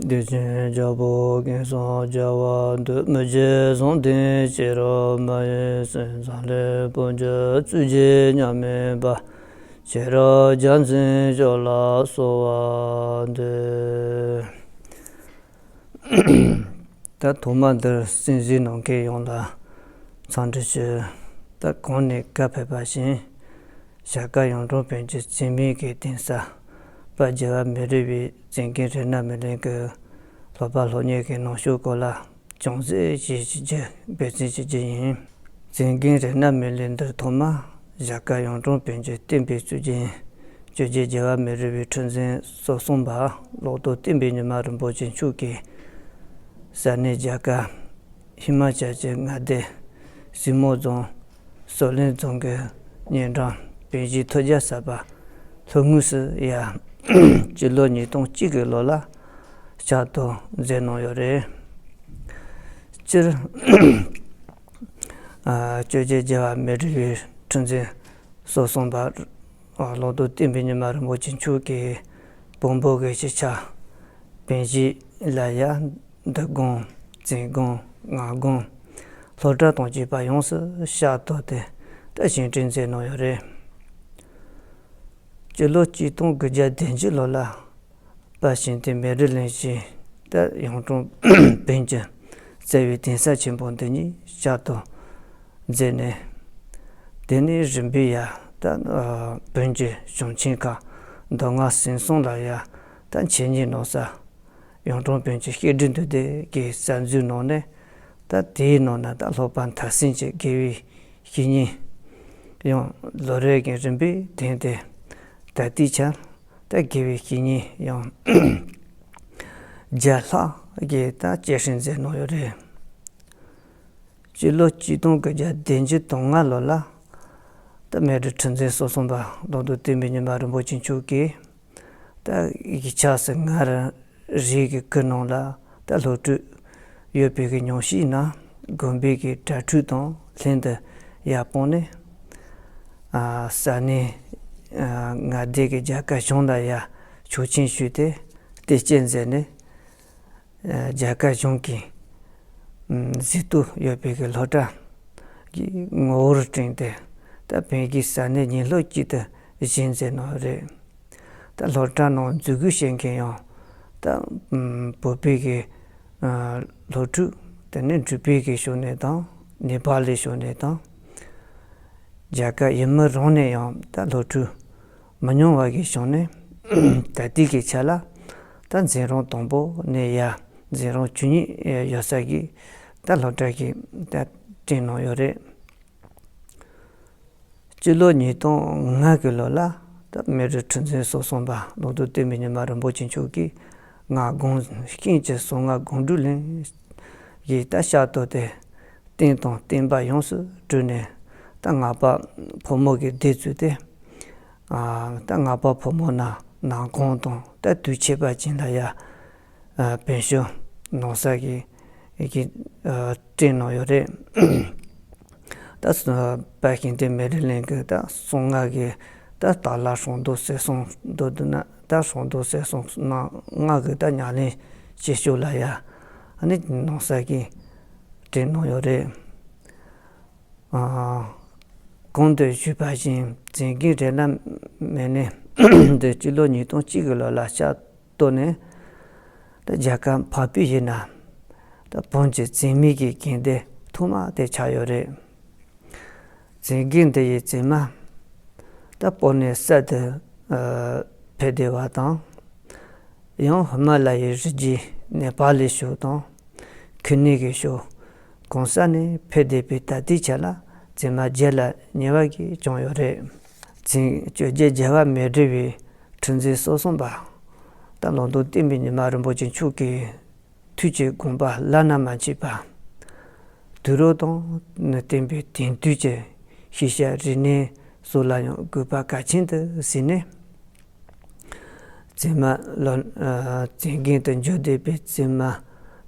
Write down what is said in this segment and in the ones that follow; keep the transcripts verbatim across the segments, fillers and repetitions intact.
བདེ་ཆེན་རྒྱལ་པོ་མཁྱེན་སངས་རྒྱ་བ་འདུད། མི་བརྗེད་གཟུངས་ལྡན་སྤྱན་རབ་མ་ཡིན་སྲིད། འཛམ་གླིང་སྤོ་འགྱུར་བཙུན་གྱི་མཉམ་མེད་པ། ཤེས་རབ་རྒྱལ་མཚན་མཆོག་ལ་གསོལ་བ་འདེབས། ད་ཐོག་མ་འདིར་གསན་གཟིགས་གནང་མཁན་ཡོངས་ལ་འཚམས་འདྲི་ཞུ། ད་གོང་ནས་བཀའ་ཕེབས་པ་བཞིན་བྱ་དཀར་གཡུང་དྲུང་བོན་གྱི་བཙུན་མོའི་གི་གདན་ས་དཔལ་རྒྱལ་བ་མེ་རི་བའི་བཙུན་རྒན་རཏྣ་མི་ལིང་གི་སློབ་པ་སློབ་གཉེར་གྱི་གནང་ཕྱོགས་སྐོར་ལ་ཅུང་ཟད་ཞུ་རྒྱུ་འབད་བརྩོན་ཞུ་རྒྱུ་ཡིན། བཙུན་རྒན་རཏྣ་མི་ལིང་འདིར་ཐོག་མ་བྱ་དཀར་གཡུང་དྲུང་བོན་གྱི་བསྟན་པའི་གཙུག་རྒྱན་ཆོས་རྒྱལ་རྒྱལ་བ་མེ་རི་བའི་ཁྲི་འཛིན་སོ་གསུམ་པ་ལོག་རྟོག་བསྟན་པའི་ཉི་མ་རིན་པོ་ཆེ་མཆོག་གིས་ས་གནས་རྒྱ་གར་ཧི་མ་ཅལ་གྱི་མངའ་སྡེ་སྲིན་མོ་རྫོང་སོ་ལན་རྫོང་གི་ཉེ་འགྲམ་བོན་གཞིས་ཐོལ་རྒྱལ་ཟབ་པ་ལྷོ་ངོས་སུ་ཡ་སྤྱི་ལོ་ཉིས་སྟོང་གཅིག་གི་ལོ་ལ་ཕྱག་ཐོག་མཛད་གནང་ཡོད་རེད། སྤྱིར། ཨ། ཆོས་རྒྱལ་རྒྱལ་བ་མེ་རི་བའི་ཁྲི་འཛིན་སོ་གསུམ་པ་ལོག་རྟོག་བསྟན་པའི་ཉི་མ་རིན་པོ་ཆེ་མཆོག་གིས་བོན་པོ་གི་གཞིས་ཆགས་བོན་གཞིས་ལ་ཡ་འདུ་དགོན་འཛིན་དགོན་སྔགས་དགོན་སློབ་གྲྭ་དང་བཅས་པ་ཡོངས་སུ་ཕྱག་བཏབ་སྟེ་ད་བཞེངས་སྐྲུན་མཛད་གནང་ཡོད་རེད། སྤྱི་ལོ་གཅིག་སྟོང་དགུ་བརྒྱ་བདུན་ཅུ་ལོ་ལ་དཔལ་ཤིང་རྟའི་མེ་རི་གླིང་ཞེས་ད་གཡུང་དྲུང་བོན་གྱི་རྩ་བའི་གདན་ས་ཆེན་པོ་འདི་ཉིད་ཕྱག་ཐོག་མཛད་ནས། དེ་ནས་རིམ་པས་ཡ་ད་བོན་གྱི་གཞུང་ཆེན་ཁག་མདོ་སྔགས་ཟིན་གསུམ་ལ་ཡ་ད་འཆད་ཉན་གནང་ས་གཡུང་དྲུང་བོན་གྱི་བཤད་སྒྲུབ་འདུས་སྡེ་གི་གསར་འཛུགས་གནང་ནས། ད་དེའི་ནང་ན་ད་སློབ་པ་མཐར་ཕྱིན་གྱི་དགེ་བའི་བཤེས་གཉེན་ཡང་ལོ་རེ་གི་རིམ་པས་ཐོན་ཏེ། ད་ལྟའི་ཆར་ད་དགེ་བའི་བཤེས་གཉེན་ཡང་བརྒྱ་ལྷག་གིས་ད་སྐྱེད་སྲིང་མཛད་གནང་ཡོད་རེད། སྤྱི་ལོ་གཅིག་སྟོང་དགུ་བརྒྱ་བདུན་ཅུ་དོན་ལྔ་ལོ་ལ་ད་མེ་རི་ཁྲི་འཛིན་སོ་གསུམ་པ་ལོག་རྟོག་བསྟན་པའི་ཉི་མ་རིན་པོ་ཆེ་མཆོག་གིས། ད་གཞིས་ཆགས་སུ་སྔར་རེས་ཀྱི་ཁུར་ནང་ལ་ད་སློབ་ཕྲུག་ཡོད་པའི་གི་ཉམས་ཞིབ་ནང་དགོན་པའི་གི་གྲྭ་ཕྲུག་དང་ལྷན་དུ་ཡར་སྤུངས་ནས། ཨ། ས་གནས་ཨ་མངའ་སྡེ་གི་རྒྱ་གར་གཞུང་ལ་ཡ་ཆོག་མཆན་ཞུས་ཏེ་དེ་སྐྱེལ་མཛད་ནས། ཨ། རྒྱ་གར་གཞུང་གི་ཨམ་གཟེངས་བསྟོད་ཡོད་པའི་གི་སློབ་གྲྭ་གི་ངོ་བོར་བསྒྲེངས་ཏེ། ད་བོན་གྱི་ས་གནས་ཉིན་ལྷག་གཅིག་ཏུ་བཞེངས་མཛད་གནང་བ་རེད། ད་སློབ་གྲྭ་ནང་འཛུལ་སྒོ་བྱེད་མཁན་ཡང་ད་ཨམ་བོད་པའི་གི་ཨ་སློབ་ཕྲུག་དེ་ནས་འབྲུག་པའི་གི་ཕྱོགས་ནས་དང་ནེ་པ་ལི་ཕྱོགས་ནས་དང་། རྒྱ་གར་ཡུལ་མི་རང་ནས་ཡང་ད་སློབ་ཕྲུག་མི་ཉུང་བ་གི་བྱུང་ནས། ད་ལྟའི་གི་ཆ་ལ་ད་འཛིན་རིམ་དང་པོ་ནས་ཡར་འཛིན་རིམ་བཅུ་གཉིས་ཡོད་ས་གི་ད་སློབ་གྲྭ་གི་ད་བསྐྲུན་གནང་ཡོད་རེད། སྤྱི་ལོ་ཉིས་སྟོང་ལྔ་གི་ལོ་ལ་ད་མེ་རི་ཁྲི་འཛིན་སོ་གསུམ་པ་ལོག་རྟོག་བསྟན་པའི་ཉི་མ་རིན་པོ་ཆེ་མཆོག་གིས་སྔགས་དགོན་ཤིང་བཅུ་གསང་སྔགས་དགོངས་གྲུབ་གླིང་ཡི་ད་ཕྱག་བཏབ་སྟེ། རྟེན་དང་བརྟེན་པ་ཡོངས་སུ་གྲུབ་ནས། ད་སྔགས་པ་ཕོ་མོ་གི་སྡེ་བཙུགས་ཏེ། ཨ། ད་སྔགས་པ་ཕོ་མོ་ན་ནང་ཁོངས་དང་ད་དུས་ཆད་པ་ཅན་ལ་ཡ། ཨ། བོན་ཞུ་གནང་ས་གི་གི་ཨ་བསྐྲུན་གནང་ཡོད་རེད། ད་དཔལ་ཤིང་རྟའི་མེ་རི་གླིང་གི་ད་གསང་སྔགས་ཀྱི་ད་ཏཱ་ལ་ཧྲང་ཏོ་གསེར་སྲང་མདོར་བསྡུ་ན་ད་ཧྲང་ཏོ་གསེར་སྲང་གནང་། སྔགས་ཀྱི་ད་ཉམས་ལེན་བྱེད་ཕྱོགས་ལ་ཡ་ཨ་ནི་གནང་ས་གི་བསྐྲུན་གནང་ཡོད་རེད། ཨ། གོང་དུ་ཞུས་པ་བཞིན་བཙུན་རྒན་རཏྣ་མི་ལིང་འདི་སྤྱི་ལོ་ཉིས་སྟོང་གཅིག་གི་ལོ་ལ་ཕྱག་བཏབ་ནས། ད་རྒྱ་གར་འཕགས་པའི་ཡུལ་ན་ད་བོན་གྱི་བཙུན་མའི་གི་དགོན་སྡེ་ཐོག་མ་དེ་ཆགས་ཡོད་རེད། བཙུན་རྒན་འདི་ཡི་བཙུན་མ་ད་སྤོ་ནས་གསར་དུ་ཨ་ཕེབས་བསྡད་པ་དང་། ཡང་ཧི་མ་ལ་ཡའི་རི་རྒྱུད་ནེ་པ་ལི་ཕྱོགས་དང་། ཁུ་ནུ་གི་ཕྱོགས་གང་ས་ནས་ཕེབས་བསྡད་པའི་ད་ལྟའི་ཆ་ལ་བཙུན་མ་བརྒྱ་ལ་ཉེ་བ་གིས་བྱུང་ཡོད་རེད། བཙུན་ཆོས་རྒྱལ་རྒྱལ་བ་མེ་རི་བའི་ཁྲི་འཛིན་སོ་གསུམ་པ་ད་ལོག་རྟོག་བསྟན་པའི་ཉི་མ་རིན་པོ་ཆེ་མཆོག་གི་ཐུགས་ཀྱི་དགོངས་པ་བླ་ན་མ་མཆིས་པ། དུས་རབས་དང་ནི་བསྟན་པའི་དེང་དུས་ཀྱི་ཤེས་བྱ་རིག་གནས་སོགས་ལ་ཡང་གུས་པ་གལ་ཆེན་དུ་གཟིགས་ནས། བཙུན་མ་ལོ། ཨ། བཙུན་རྒན་དུ་འགྱུར་བསྡད་པའི་བཙུན་མ་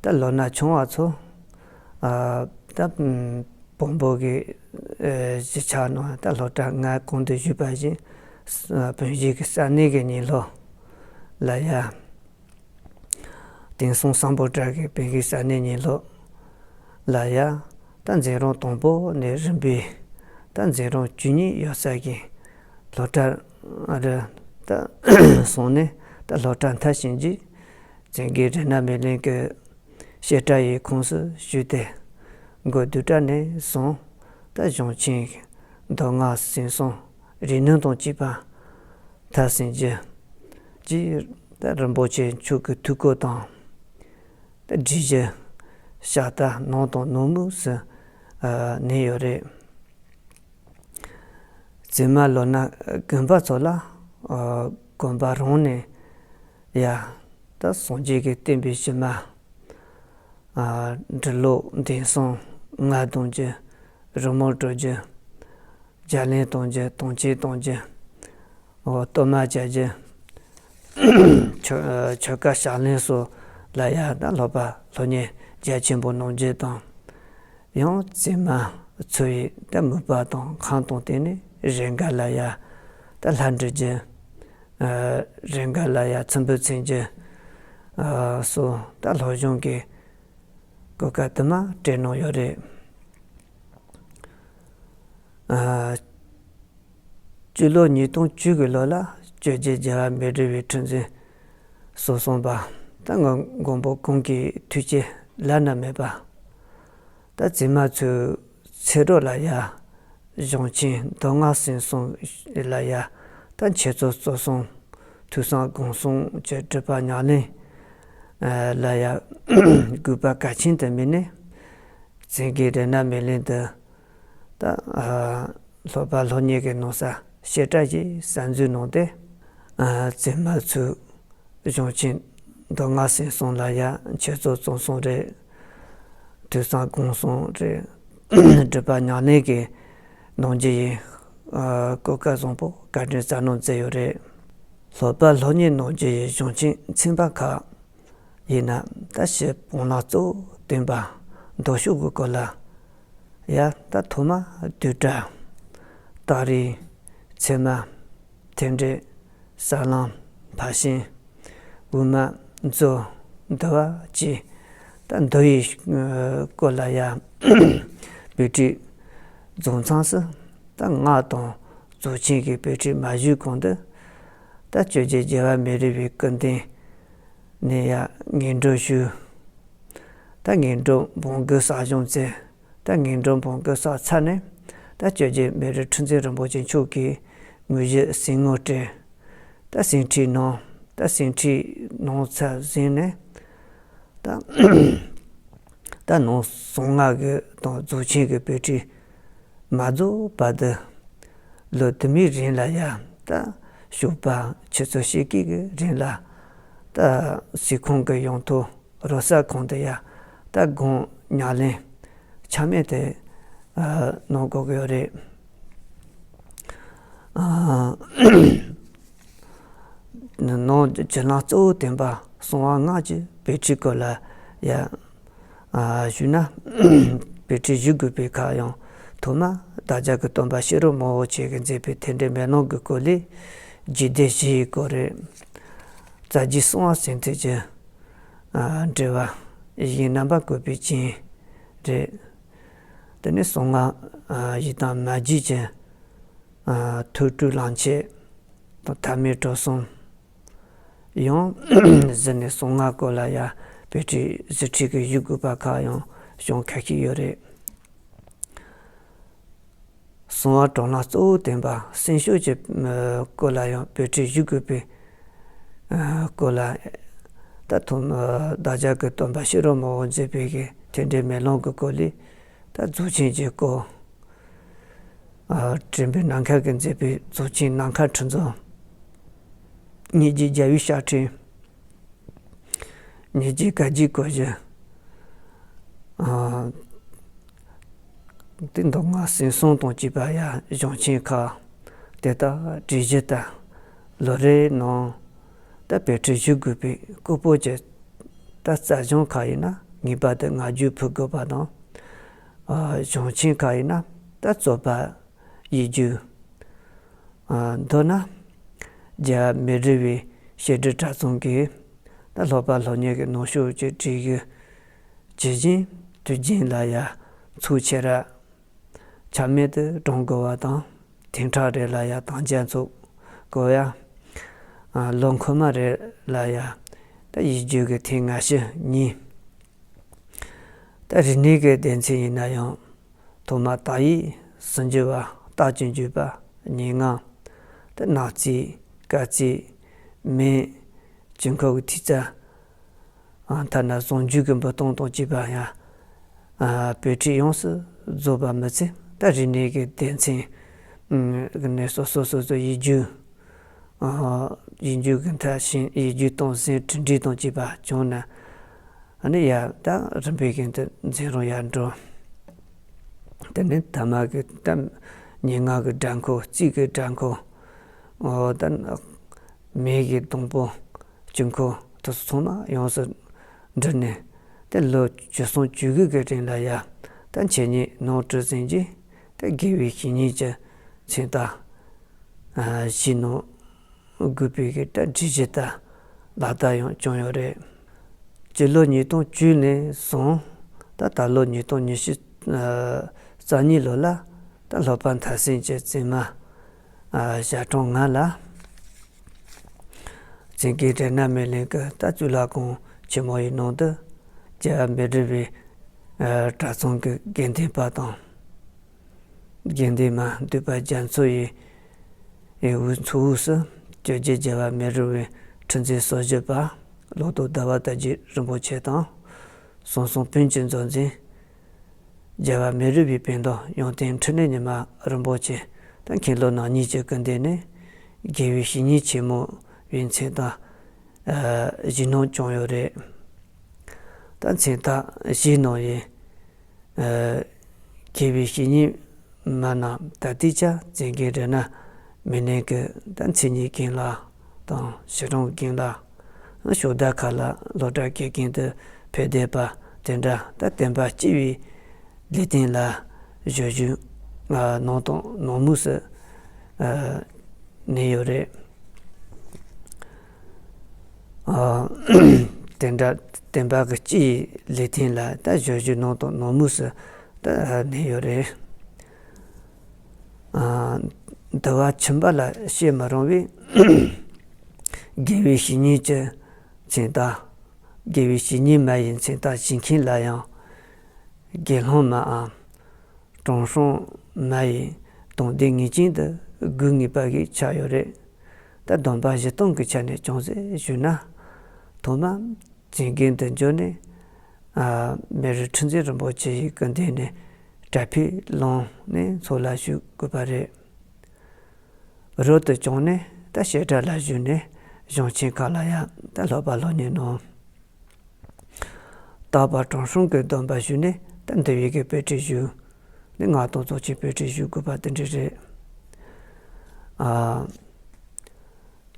ད་ལོ་ན་ཆུང་བ་ཚོ། ཨ། ད་བོན་པོ་གི་ཨ་གཞིས་ཆགས་ནང་ད་སློབ་གྲྭ་ང་གོང་དུ་ཞུས་པ་བཞིན་ཨ་བོན་གཞིས་ཀྱི་ས་གནས་ཀྱི་ཉིན་ལྷོ་ལ་ཡ། དེང་སང་སམ་བྷོ་ཊ་གི་བོད་ཀྱི་ས་གནས་ཉིན་ལོ་ལ་ཡ། ད་འཛིན་རིམ་དང་པོ་ནས་རིམ་པས་ད་འཛིན་རིམ་བཅུ་གཉིས་ཡོད་ས་གི་སློབ་གྲྭ་རུ་ད་སོང་ནས། ད་སློབ་གྲྭ་མཐར་ཕྱིན་རྗེས་བཙན་གྱི་རི་ནག་མེ་གླིང་གི་བཤད་གྲྭ་ཡི་ཁོངས་སུ་ཞུགས་ཏེ། མགོ་བདུན་ཕྲག་ནས་བཟུང་ད་གཞུང་ཆེན་མདོ་སྔགས་ཟིན་གསུམ་རིག་གནས་དང་བཅས་པ་མཐར་ཕྱིན་རྗེས། ཀྱི་ད་རིན་པོ་ཆེ་མཆོག་གི་ཐུགས་བཀོད་དང་། ད་སྒྲིག་གཞི་ཤ་སྟག་གནང་དང་གནང་མུས་སུ་གནས་ཡོད་རེད། བཙུན་མ་ལོ་ན་རྒན་པ་ཚོ་ལ་དགོན་པ་རང་ནས་ཡ། ད་སངས་རྒྱས་ཀྱི་བསྟན་པའི་གཞི་མ། འབྲི་ཀློག་འདོན་གསུམ་ལྔ་གཏོང་རྒྱུ། རི་མོ་འབྲི་རྒྱུ། རྒྱ་གླིང་གཏོང་རྒྱུ། དུང་ཆེན་གཏོང་རྒྱུ། འོ། གཏོར་མ་རྒྱག་རྒྱུ། ཆོ་ཆོ་ག་ཕྱག་ལེན་སོགས་ལ་ཡ་ད་སློབ་པ་སློབ་གཉེར་རྒྱ་ཆེན་པོ་གནང་རྒྱུ་དང་། ཡང་བཙུན་མ་ཚོ་ཡི་ད་མོས་པ་དང་ཁམས་དང་བསྟུན་ནས་རེ་འགའ་ལ་ཡ་ད་ལྷ་འབྲི་རྒྱུ། རེ་འགའ་ལ་ཡ་ཚེམ་བུ་འཚེམ་རྒྱུ་སོགས་ད་སློབ་སྦྱོང་གི་གོ་སྐབས་དུ་མ་སྤྲད་གནང་ཡོད་རེད། སྤྱི་ལོ་ཉིས་སྟོང་བཅུ་གི་ལོ་ལ་སྐྱབས་རྗེ་རྒྱལ་བ་མི་དགེ་བའི་ཁྲི་འཛིན་སོ་གསུམ་པ་ད་ང་མགོན་པོ་གང་གི་ཐུགས་བསྐྱེད་བླ་ན་མེད་པ། ད་བཙུན་མ་ཚོའི་ཚེ་སྒྲུབ་ལ་ཡ། གཞུང་ཆེན་མདོ་སྔགས་ཟིན་གསུམ་ལ་ཡ། ད་འཆད་རྩོད་རྩོམ་གསུམ་ཐོས་བསམ་སྒོམ་གསུམ་གྱི་སྒྲུབ་པ་ཉམས་ལེན་ལ་ཡ། དགོས་པ་གལ་ཆེན་དུ་དམིགས་ནས། བཙན་གྱི་རི་ནག་མེ་གླིང་དུ་ད་སློབ་པ་སློབ་གཉེར་གྱི་གནང་ས་བཤད་གྲྭ་ཞིག་གསར་འཛུགས་གནང་སྟེ། བཙུན་མ་ཚོས་གཞུང་ཆེན་མདོ་སྔགས་ཟིན་གསུམ་ལ་ཡ་འཆད་རྩོད་རྩོམ་གསུམ་རེད། ཐོས་བསམ་སྒོམ་གསུམ་རེད། སྒྲུབ་པ་ཉམས་ལེན་གྱི་གནང་རྒྱུ་ཡི་གོ་སྐབས་བཟང་པོ་བཀའ་དྲིན་སྩལ་གནང་མཛད་ཡོད་རེད། སློབ་པ་སློབ་གཉེར་གནང་རྒྱུ་ཡི་གཞུང་ཆེན་ཚན་པ་ཁག་ཡིན་ན། ད་ཕྱི་སྤང་བླང་གཙོ་བོ་བསྟན་པ་མདོ་ཕྱོགས་ཀྱི་སྐོར་ལ་ཡ། ད་ཐོག་མར་བསྡུས་གྲྭ། སྟག་རིས། ཚད་མ། མཐུན་སྒྲིལ། ས་ལམ། ཕར་ཕྱིན། དབུ་མ། མཛོད། འདུལ་བ་བཅས་ད་མདོ་ཡི་སྐོར་ལ་ཡ། བོད་ཁྲིད་རྫོགས་མཚམས་སུ་ད་སྔགས་དང་རྫོགས་ཆེན་གྱི་བོད་ཁྲིད་མ་ཞུས་གོང་དུ། ད་སྐྱབས་རྗེ་རྒྱལ་བ་མི་དགེ་བའི་སྐུ་མདུན་ནས་ཡ་ངེས་འགྲུབ་ཞུས། ད་ངེས་འགྲུབ་འབུམ་དགུ་གསག་སྦྱོང་མཛད། ད་ངེས་འགྲུབ་འབུམ་དགུ་གསག་ཚར་ནས། ད་སྐྱབས་རྗེ་མི་དགེ་ཁྲི་འཛིན་རིན་པོ་ཆེ་མཆོག་གིས་དངོས་གཞི་གསེར་དངུལ་སྤྲད། ད་ཟིན་བྲིས་གནང་། ད་ཟིན་བྲིས་གནང་ཚར་ཟིན་ནས། ད་ད་ནང་གསང་སྔགས་ཀྱི་དང་རྫོགས་ཆེན་གྱི་བོད་ཁྲིད་མ་རྫོགས་བར་དུ་ལོ་དུ་མའི་རིང་ལ་ཡ། ད་ཞོགས་པ་ཆུ་ཚོད་བཞི་གི་རིང་ལ་ད་ཟས་ཁང་གི་ཡོང་ཐོག་རོལ་ས་ཁང་དུ་ཡ། ད་སྒོམ་ཉམས་ལེན་ཆ་མེད་དེ་གནང་དགོས་ཀྱི་ཡོད་རེད། ནང་བྱིན་རླབས་གཙོ་བོ་བསྟན་པ་གསང་བ་སྔགས་ཀྱི་བོད་ཁྲིད་སྐོར་ལ་ཡ། ཞུས་ན། བོད་ཁྲིད་ཞུ་དགོས་པའི་ཁག་ཡང་ཐོག་མ་བདག་ཅག་གི་སྟོན་པ་ཤེས་རབ་མང་པོ་ཆེ་གིས་མཛད་པའི་ཐེག་འགྲེལ་མེ་ལོང་གི་སྐོར་ལས་རྒྱས་འདེབས་བཞི་ཡི་སྐོར་རེད། རྩ་རྒྱུད་གསང་བ་ཟིན་ཐོས་ཀྱི་འགྲེལ་བ་ཡིན་རྣམ་པར་བཀོད་པའི་རྒྱན་རེད། དེ་ནས་གསང་སྔགས་ཡི་དམ་མ་བརྗེད་ཀྱི་ཐོད་སྤྲུགས་ལམ་ཁྱེར་དང་ཐ་མལ་གྲོལ་གསུམ། ཡང་གཞི་ནས་གསང་སྔགས་སྐོར་ལ་ཡང་བོད་ཁྲིད་གཞི་ཁྲིད་ཀྱི་ཞུ་དགོས་པ་ཁག་ཡང་བྱུང་ཁ་ཤས་ཡོད་རེད། གསང་བ་དྲང་ལམ་གཙོ་བོ་བསྟན་པ་སེམས་ཤུགས་ཀྱི་སྐོར་ལ་ཡང་བོད་ཁྲིད་ཞུ་དགོས་པའི་སྐོར་ལ། ད་ཐོག་མ་བདག་ཅག་གི་སྟོན་པ་ཤེས་རབ་མང་པོ་མཛད་པའི་གི་ཐེག་འགྲེལ་མེ་ལོང་གི་སྐོར་ལས། ད་རྫོགས་ཆེན་གྱི་སྐོར། ཨ། དྲན་པའི་ནམ་མཁའ་གིས་མཛད་པའི་རྫོགས་ཆེན་ནམ་མཁའ་ཁྲི་འཛིན། ཉེ་རྒྱུད་རྒྱལ་བའི་ཞབས་ཁྲིད། ཉེ་རྒྱུད་བཀའ་བརྒྱུད་སྐོར་བཞི། ཨ། དེ་མདོ་སྔགས་ཟིན་གསུམ་དང་བཅས་པ་ཡང་གཞུང་ཆེན་ཁག་དེ་དག་སྒྲིག་གཞི་ལྟར་ལོ་རེའི་ནང་ད་བོད་ཁྲིད་ཞུ་དགོས་པའི་སྐོར་པོ་ཀྱི་ད་རྩ་གཞུང་ཁག་ཡིན་ན་ངེས་པར་དུ་ངག་རྒྱུན་ཕུལ་དགོས་པ་དང་། ཨ། གཞུང་ཆེན་ཁག་ཡིན་ན་ད་རྩོད་པ་ཡིག་རྒྱུགས། ཨ། མདོར་ན་རྒྱལ་བ་མི་དགེ་བའི་བཤད་སྒྲུབ་གྲྭ་ཚང་གི་ ད་ལྷོ་པ་ལྷོ་གཉེར་གྱི་ནང་ཤོག་ཅིག་བྲིས་གི། ཇི་བཞིན་དུས་རྒྱུན་ལ་ཡ་ཚུགས་ཆེ་ར། ཆ་མེད་དུ་གྲོངས་དགོས་པ་དང་། དེང་ཕྲག་རེ་ལ་ཡ་དང་རྒྱ་མཚོ་གོ་ཡ། ཨ། ལོ་འཁོར་མ་རེ་ལ་ཡ། ད་ཡིག་རྒྱུགས་ཀྱི་ཐེངས་ང་བཞི་གཉིས། ད་རིག་གནས་ཀྱི་སྡེ་ཚན་ཡིན་ན་ཡང་། ཐོག་མར་དག་ཡིག་སུམ་ཅུ་པ། རྟགས་ཀྱི་འཇུག་པ། ཉེར་ལྔ། ད་སྣག་རྩི། སྐར་རྩི། མེ། དཀྱིལ་འཁོར་གྱི་ཐིག་རྩ། ཨ། ཐ་ན་ཟུང་འཇུག་གི་འབུམ་སྟོང་དང་བཅས་པ་ཡང་། ཨ། དཔེ་ཁྲིད་ཡོངས་སུ་རྫོགས་པ་མི་ཚད། ད་རིག་གནས་ཀྱི་སྡེ་ཚན། ཨ། ནས་སོ་སོ་སོ་སོའི་ཡིག་རྒྱུགས། ཨ། ཡིག་རྒྱུགས་ཀྱི་མཐར་ཕྱིན་ཡིག་རྒྱུགས་དང་ཟིན་བྲིས་འབྲི་དང་བཅས་པ་བྱུང་ན། ཨ་ནི་ཡ་ད་རིམ་པས་ཀྱིས་དེ་འཛིན་རུང་ཡར་འགྲོ། དེ་ནས་ཐ་མ་གི་ད་ཉེར་ལྔ་གི་སྒྲ་འཁོར། རྩིས་ཀྱི་སྒྲ་འཁོར། ཨོ། ད་མེ་གི་སྡོང་པོ། དཀྱིལ་འཁོར། དེ་ཚོ་ཚང་མ་ཡོངས་སུ་འདྲི་ནས། དེ་ལོ་བཅུ་གསུམ་བཅུ་དགུ་གི་རིང་ལ་ཡ། ད་འཆད་ཉན་ནང་དུ་ཟིན་རྗེས། ད་དགེ་བའི་བཤེས་གཉེན་གྱི་མཚན་རྟགས། ཨ། གཞི་གནང་དགོས་པའི་གི་ད་སྒྲིག་གཞི་ད་ལག་བསྟར་ཡང་བྱུང་ཡོད་རེད། སྤྱི་ལོ་ཉིས་སྟོང་བཅུ་ནས་བཟུང་། ད་ད་ལོ་ཉིས་སྟོང་ཉི་ཤུ་རྩ་གཉིས་ལོ་ལ། ད་ལྷོ་པ་མཐའ་སྲིན་གྱི་བཙུན་མ། ཨ། ཞལ་གྲངས་ལྔ་ལ། བཙན་རྒོད་རཏྣ་མེ་གླིང་གི་ད་གཙུག་ལག་ཁང་ཆེན་མོ་ཡི་ནང་དུ། རྒྱལ་བ་མི་རོ་པའི། ཨ། གྲྭ་ཚང་གི་དགེ་འདུན་པ་དང་། དགེ་འདུན་མ་འདུས་པ་རྒྱ་མཚོ་ཡི། ཨེ། འོས་ཚོགས་འོས་སུ། བཅོ་བརྒྱད་རྒྱལ་བ་མི་རོ་པའི་ཁྲི་འཛིན་སྲོལ་བཞི་པ། ལོ་ཏོག་ཟླ་བ་དར་རྒྱས་རིན་པོ་ཆེ་དང་། ཟམ་གདོང་བོན་གྱི་མཛོད་འཛིན། རྒྱལ་བ་མི་རོ་པའི་དཔོན་སློབ་ཡོན་ཏན་འཕྲིན་ལས་ཉི་མ་རིན་པོ་ཆེ་དང་། མཁན་སློབ་རྣམ་གཉིས་ཀྱི་སྐུ་མདུན་ནས་དགེ་བའི་བཤེས་གཉེན་ཆེན་མོ་བའི་མཚན་རྟགས། ཨ། གཞི་གནང་བྱུང་ཡོད་རེད། ད་མཚན་རྟགས་གཞི་གནང་ཡི། ཨ། དགེ་བའི་བཤེས་གཉེན་མ་རྣམས་ད་ལྟའི་ཆར་བཙན་རྒོད་རཏྣ་མེ་གླིང་གི་ད་མཚན་ཉིད་རྒན་ལགས་དང་། ཞི་ཁྲོ་རྒན་ལགས། ཕྱོགས་མཐའ་ཁག་ལ་སློབ་གྲྭ་དགེ་རྒན་དུ་ཕེབས་བསྡད་པ་དེ་འདྲ། ད་བསྟན་པ་སྤྱི་བའི་ལས་དོན་ལ་བཞུགས་བཞུགས། ཨ། གནང་དང་གནང་མུས་སུ། ཨ། གནས་ཡོད་རེད། ཨ། དེ་འདྲ་བསྟན་པ་གི་སྤྱི་ཡི་ལས་དོན་ལ་ད་བཞུགས་བཞུགས། གནང་དང་གནང་མུས་སུ་ད་གནས་ཡོད་རེད། ཨ། འདུལ་བ་ཁྱིམ་པ་ལ་བཤད་མི་རུང་བའི་དགེ་བའི་བཤེས་གཉེན་གྱི་མཚན་རྟགས། དགེ་བའི་བཤེས་གཉེན་མ་ཡི་མཚན་རྟགས་བྱིན་མཁན་ལ་ཡང་། དགེ་སློང་མའམ་དྲང་སྲོང་མ་ཡི་དོན་དེ་ངེས་ཅན་དུ་དགོས་ངེས་པ་གི་ཆགས་ཡོད་རེད། ད་སྡོམ་པ་བཞི་སྟོང་གི་ཆ་ནས་ཅུང་ཟད་ཞུས་ན། ཐོག་མར་བཙན་རྒོད་དུ་འབྱོར་ནས། ཨ། མི་རོ་ཁྲི་འཛིན་རིན་པོ་ཆེ་ཡི་སྐུ་མདུན་ནས་གྲྭ་ཕབ་བླངས་ནས་ཚོགས་ལ་ཞུགས་དགོས་པ་རེད། རོལ་དུ་བྱུང་ནས་ད་བཤད་གྲྭ་ལ་ཞུགས་ནས་གཞུང་ཆེན་ཁག་ལ་ཡང་ད་སློབ་པ་སློབ་གཉེར་གནང་། རྟག་པ་དྲང་སྲོང་གི་སྡོམ་པ་ཞུས་ནས་ད་འདུལ་བའི་གི་དཔེ་ཁྲིད་ཞུས་ནས། སྔགས་དང་ཚོགས་ཆེན་དཔེ་ཁྲིད་ཞུ་དགོས་པ་དེ་འདྲ་རེད། ཨ།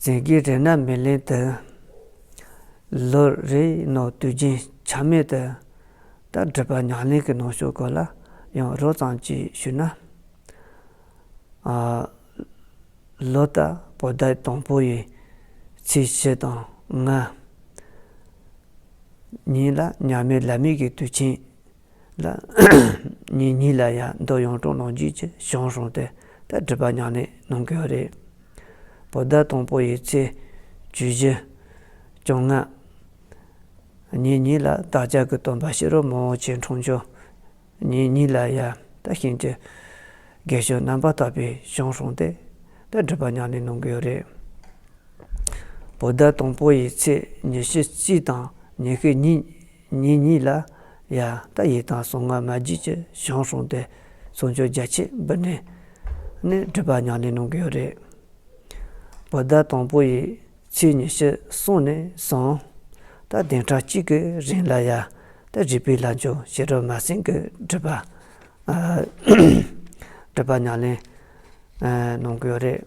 བཙན་རྒོད་རཏྣ་མེ་གླིང་དུ་ལོ་རེའི་ནང་དུས་རྒྱུན་ཆ་མེད་དུ་ད་སྒྲུབ་པ་ཉམས་ལེན་གྱི་གནང་ཕྱོགས་སྐོར་ལ་ཡང་རོབ་ཙམ་ཅིག་ཞུས་ན། ཨ། ལོ་ལྟར་བོད་ཟླ་དང་པོ་ཡི་ཚེས་བཞི་དང་ལྔ་ཉིན་ལ་མཉམ་མེད་བླ་མེད་ཀྱི་དུས་ཆེན་ལ། ཉིན་གཉིས་ལ་ཡང་མདོ་ཡང་སྤྲོ་གནང་རྒྱུ་གི་གཞུང་སྲུང་སྟེ་ད་སྒྲུབ་པ་ཉམས་ལེན་གནང་གི་ཡོད་རེད། བོད་ཟླ་དང་པོ་ཡི་ཚེས་བཅུ་བཞི། བཅོ་ལྔ། ཉིན་གཉིས་ལ་བདག་ཅག་གི་སྟོན་པ་ཤེས་རབ་མང་པོ་ཆེ་འཁྲུངས་ཆོས། ཉིན་གཉིས་ལ་ཡང་ད་ཤིང་ཀྱི་དགེ་སྦྱོར་རྣམ་པར་དག་པའི་གཞུང་སྲུང་སྟེ་ད་སྒྲུབ་པ་ཉམས་ལེན་གནང་གི་ཡོད་རེད། བོད་ཟླ་དང་པོ་ཡི་ཚེས་ཉི་ཤུ་རྩ་གཅིག་དང་ཉི་ཤུ་གཉིས། ཉིན་གཉིས་ལ་ཡང་ད་ཡི་དམ་གསང་སྔགས་མ་བརྗེད་ཀྱི་གཞུང་སྲུང་སྟེ་ཚོགས་མཆོད་རྒྱ་ཆེར་འབུལ་ནས་ནས་སྒྲུབ་པ་ཉམས་ལེན་གནང་གི་ཡོད་རེད། བོད་ཟླ་དང་པོ་ཡི་ཚེས་ཉི་ཤུ་གསུམ་ནས་བཟུང་ད་བདུན་ཕྲག་གཅིག་གི་རིང་ལ་ཡང་ད་རིག་པའི་ལྷ་མཆོག་ཤེས་རབ་མ་སྲིན་གྱི་སྒྲུབ་པ། ཨ། སྒྲུབ་པ་ཉམས་ལེན། ཨ། གནང་གི་ཡོད་རེད།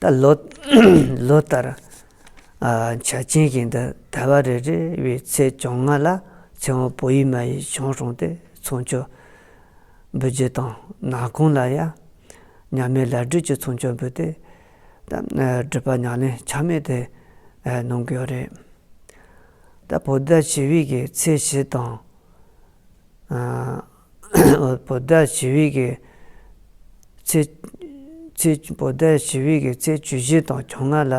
ད་ལོ་ལོ་ལྟར། ཨ། འཆར་ཅན་བཞིན་དུ་ཟླ་བ་རེ་རེ་བའི་ཚེས་བཅོ་ལྔ་ལ་ཚེ་དབང་བོད་ཡིག་མ་ཡི་གཞུང་སྲུང་སྟེ་ཚོགས་མཆོད་འབུལ་རྒྱུ་དང་། ནང་ཁོངས་ལ་ཡང་མཉམ་མེད་ལྷ་སྒྲུབ་ཀྱི་ཚོགས་མཆོད་འབུལ་ཏེ། ད་སྒྲུབ་པ་ཉམས་ལེན་ཆ་མེད་དེ་ གནང་གི་ཡོད་རེད། ད་བོད་ཟླ་བཞི་པའི་གི་ཚེས་བཞི་དང་། ཨ་བོད་ཟླ་བཞི་པའི་གི་ཚེས་ཚེས་བོད་ཟླ་བཞི་པའི་གི་ཚེས་བཅུ་བཞི་དང་བཅོ་ལྔ་ལ་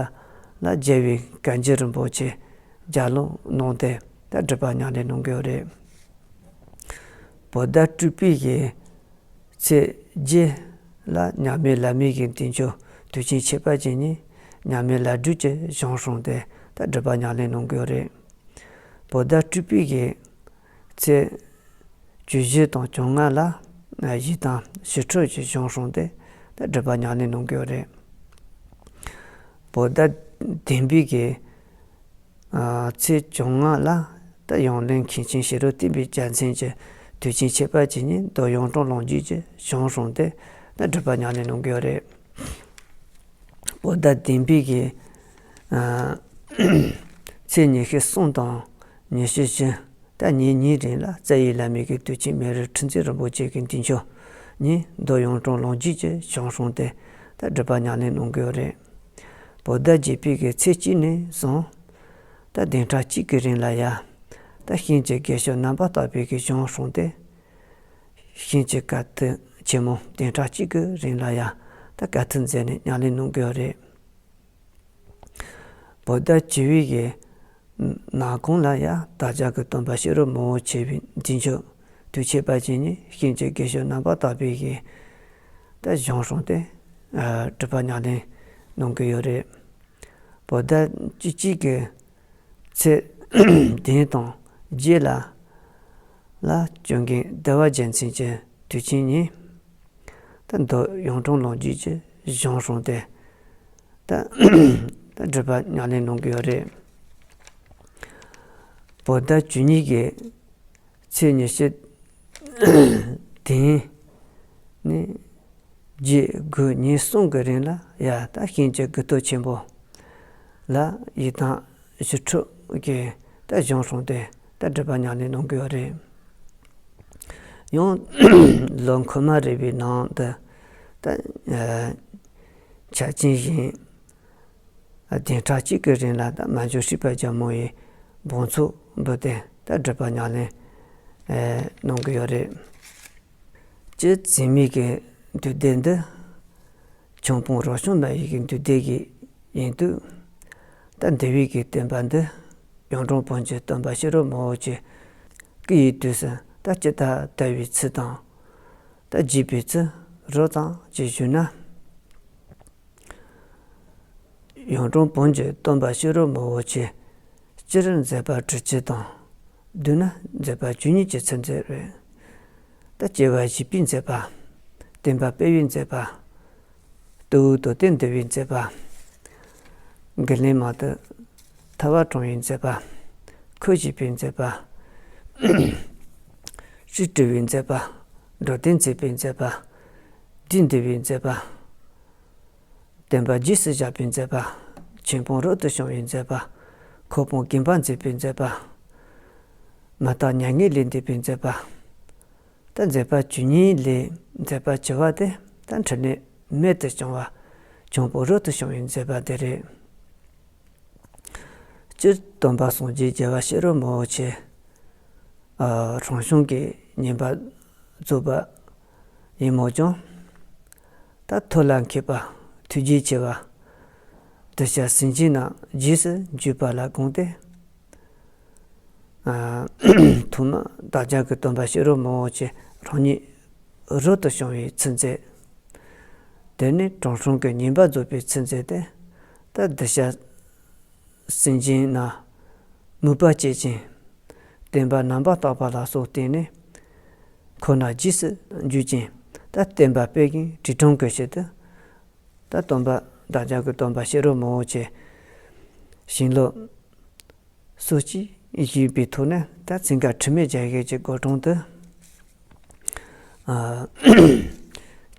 ལ་རྒྱལ་བའི་བཀའ་འགྱུར་རིན་པོ་ཆེ་ལྗགས་ལུང་གནང་སྟེ། ད་སྒྲུབ་པ་ཉམས་ལེན་གནང་གི་ཡོད་རེད། བོད་ཟླ་དྲུག་པའི་གི་ཚེས་བརྒྱད་ལ་མཉམ་མེད་བླ་མའི་གི་མདུན་ཅོག་དུས་ཆེན་ཁྱད་པར་ཅན་ནི་མཉམ་མེད་ལ་སྒྲུབ་ཀྱི་གཞུང་སྲུང་སྟེ། ད་སྒྲུབ་པ་ཉམས་ལེན་གནང་གི་ཡོད་རེད། བོད་ཟླ་དྲུག་པའི་གི་ཚེས་བཅུ་བཞི་དང་བཅོ་ལྔ་ལ་ཡི་དམ་ཞི་ཁྲོ་ཀྱི་གཞུང་སྲུང་སྟེ། ད་སྒྲུབ་པ་ཉམས་ལེན་གནང་གི་ཡོད་རེད། བོད་ཟླ་བདུན་པའི་གི་ཚེས་བཅོ་ལྔ་ལ་ད་ཡང་གླིང་མཁན་ཆེན་ཤེས་རབ་བསྟན་པའི་རྒྱལ་མཚན་གྱི་དུས་ཆེན་ཁྱད་པར་ཅན་ནི་རྡོར་གཡུང་དྲུང་ལོངས་སྤྱོད་ཀྱི་གཞུང་སྲུང་སྟེ། ད་སྒྲུབ་པ་ཉམས་ལེན་གནང་གི་ཡོད་རེད། བོད་ཟླ་བདུན་པའི་གི་ཚེས་ཉི་ཤུ་གསུམ་དང་ཉི་ཤུ་བཞི། ད་ཉིན་གཉིས་རིང་ལ་རྩ་བའི་བླ་མའི་གི་དུས་ཆེན་མེ་རི་ཁྲི་འཛིན་རིན་པོ་ཆེ་གི་མདུན་ཅོག་ནས་རྡོར་གཡུང་དྲུང་ལོངས་སྤྱོད་ཀྱི་གཞུང་སྲུང་སྟེ། ད་སྒྲུབ་པ་ཉམས་ལེན་གནང་གི་ཡོད་རེད། བོད་ཟླ་བརྒྱད་པའི་གི་ཚེས་གཅིག་ནས་བཟུང་ད་བདུན་ཕྲག་གཅིག་གི་རིང་ལ་ཡ། ད་ཤིང་བཅུ་རྒས་ཤོས་རྣམ་པར་དག་པའི་གི་གཞུང་སྲུང་སྟེ། ཤིང་བཅུ་དཀའ་ཐུབ་ཆེན་མོ་བདུན་ཕྲག་གཅིག་གི་རིང་ལ་ཡ། ད་དཀའ་ཐུབ་མཛད་ནས་ཉམས་ལེན་གནང་གི་ཡོད་རེད། བོད་ཟླ་བཅུ་པའི་གི་ནང་ཁོངས་ལ་ཡ་བདག་ཅག་གི་སྟོན་པ་ཤེས་རབ་མང་པོ་ཆེ་བའི་མདུན་ཅོག་དུས་ཆེན་པ་ཅན་ནི་ཤིང་བཅུ་རྒས་ཤོས་རྣམ་པར་དག་པའི་གི་ད་གཞུང་སྲུང་སྟེ། ཨ་སྒྲུབ་པ་ཉམས་ལེན་གནང་གི་ཡོད་རེད། བོད་ཟླ་བཅུ་གཅིག་གི་ཚེས་བདུན་དང་བརྒྱད་ལ་ལ་བཅོམ་མཁན་བདེ་བ་རྒྱལ་མཚན་གྱི་དུས་ཆེན་ཉིན། ད་རྡོར་གཡུང་དྲུང་ལོངས་སྤྱོད་ཀྱི་གཞུང་སྲུང་སྟེ། ད་ད་སྒྲུབ་པ་ཉམས་ལེན་གནང་གི་ཡོད་རེད། བོད་ཟླ་བཅུ་གཉིས་ཀྱི་ཚེས་ཉི་ཤུ་བདུན་ནས་བརྒྱད་དགུ་ཉིན་གསུམ་གྱི་རིང་ལ་ཡ་ད་ཤིང་བཅུ་དགུ་ཐོག་ཆེན་པོ་ལ་ཡི་དམ་ཞི་ཁྲོ་གི་ད་གཞུང་སྲུང་སྟེ། ད་སྒྲུབ་པ་ཉམས་ལེན་གནང་གི་ཡོད་རེད། ཡང་ལོ་འཁོར་མ་རེ་བའི་ནང་དུ་ད་ཆ་ཆེན་བཞིན་བདུན་ཕྲག་གཅིག་གི་རིང་ལ་ད་མ་འཇོག་སྲིད་པ་རྒྱལ་མོ་ཡི་བང་ཚོགས་འབུལ་ཏེ་ད་སྒྲུབ་པ་ཉམས་ལེན་གནང་གི་ཡོད་རེད། སྤྱིར་འཛིན་མའི་གི་འདུས་སྡེ་འདི་ཆོས་སྤོང་རབ་བྱུང་མ་ཡི་གི་འདུས་སྡེ་གི་ཡིན་དུས། ད་འདི་བའི་གི་བསྟན་པ་འདི་གཡུང་དྲུང་བོན་གྱི་སྟོན་པ་ཤེས་རབ་མང་པོ་ཆེ་སྐུ་ཡི་དུས་སུ་ད་ཇི་ལྟར་དར་བའི་ཚུལ་དང་། ད་རྒྱས་པའི་ཚུལ་རོབ་ཙམ་ཅིག་ཞུས་ན། གཡུང་དྲུང་བོན་གྱི་སྟོན་པ་ཤེས་རབ་མང་པོ་ཆེ་སྤྱིར་མཛད་པ་དྲུག་ཅུ་དང་། བསྡུས་ན་མཛད་པ་བཅུ་གཉིས་ཀྱི་ཚུལ་མཛད་རེད། ད་སྐྱེ་བ་བཞི་པའི་མཛད་པ། བསྟན་པ་སྤེལ་བའི་མཛད་པ། གཏུལ་བུ་དོ་སྟོན་འདུལ་བའི་མཛད་པ། དགེ་ལེགས་མང་དུ་ཐར་པ་དྲངས་པའི་མཛད་པ། འཁོར་བཞེས་པའི་མཛད་པ། སྤྲུལ་བའི་མཛད་པ། འགྲོ་དོན་མཛད་པའི་མཛད་པ། སྒྲིག་འདུལ་བའི་མཛད་པ། བསྟན་པ་རྗེས་སུ་བཞག་པའི་མཛད་པ། ཆོས་སྤོང་རབ་ཏུ་བྱུང་བའི་མཛད་པ། འཁོར་སྤངས་དགོངས་པ་མཛད་པའི་མཛད་པ། མ་དག་མྱ་ངན་ལས་འདས་པའི་མཛད་པ། ད་མཛད་པ་བཅུ་གཉིས་ལས་མཛད་པ་བཅུ་པ་དེ་ད་འཕྲིན་ལས་རྨད་དུ་བྱུང་བ། ཆོས་སྤོང་རབ་ཏུ་བྱུང་བའི་མཛད་པ་དེ་རེད། སྤྱིར་སྟོན་པ་སངས་རྒྱས་རྒྱལ་བ་ཤེས་རབ་མང་པོ་ཆེ། ཨ་རང་བྱུང་གི་བསྙེན་པར་རྫོགས་པ་ཡིན་མོད་ཀྱང་། ད་ཐུགས་ལ་མཁས་པ། ཐུགས་རྗེ་ཆེ་བ། གདུལ་བྱ་སེམས་ཅན་རྣམས་རྗེས་སུ་འཇུག་པ་ལ་དགོངས་ཏེ། ཨ་ཐོག་མར་བདག་ཅག་གི་སྟོན་པ་ཤེས་རབ་མང་པོ་ཆེ་རང་ཉིད་རབ་ཏུ་བྱུང་བའི་ཚུལ་མཛད། དེ་ནས་དྲང་སྲོང་གི་བསྙེན་པར་རྫོགས་པའི་ཚུལ་མཛད་དེ། ད་གདུལ་བྱ་སེམས་ཅན་རྣམས་མོས་པ་བསྐྱེད་ཅིང་། བསྟན་པ་རྣམ་པར་དག་པ་ལ་སོགས་བསྟན་ནས། འཁོར་རྣམས་རྗེས་སུ་འཇུག་ཅིང་ད་བསྟན་པ་སྤེལ་གྱིན་བྲིས་ཀྲུང་གི་ཆེད་དུ། ད་སྟོན་པ་བདག་ཅག་གི་སྟོན་པ་ཤེས་རབ་མང་པོ་ཆེ་ཞིང་ལོ་སོ་གཅིག་བཞེས་པའི་ཐོག་ནས། ད་ཚན་ཁ་འཁྲུལ་མེད་རྒྱ་སྐད་ཀྱི་སྒོ་དྲུང་དུ། ཨ་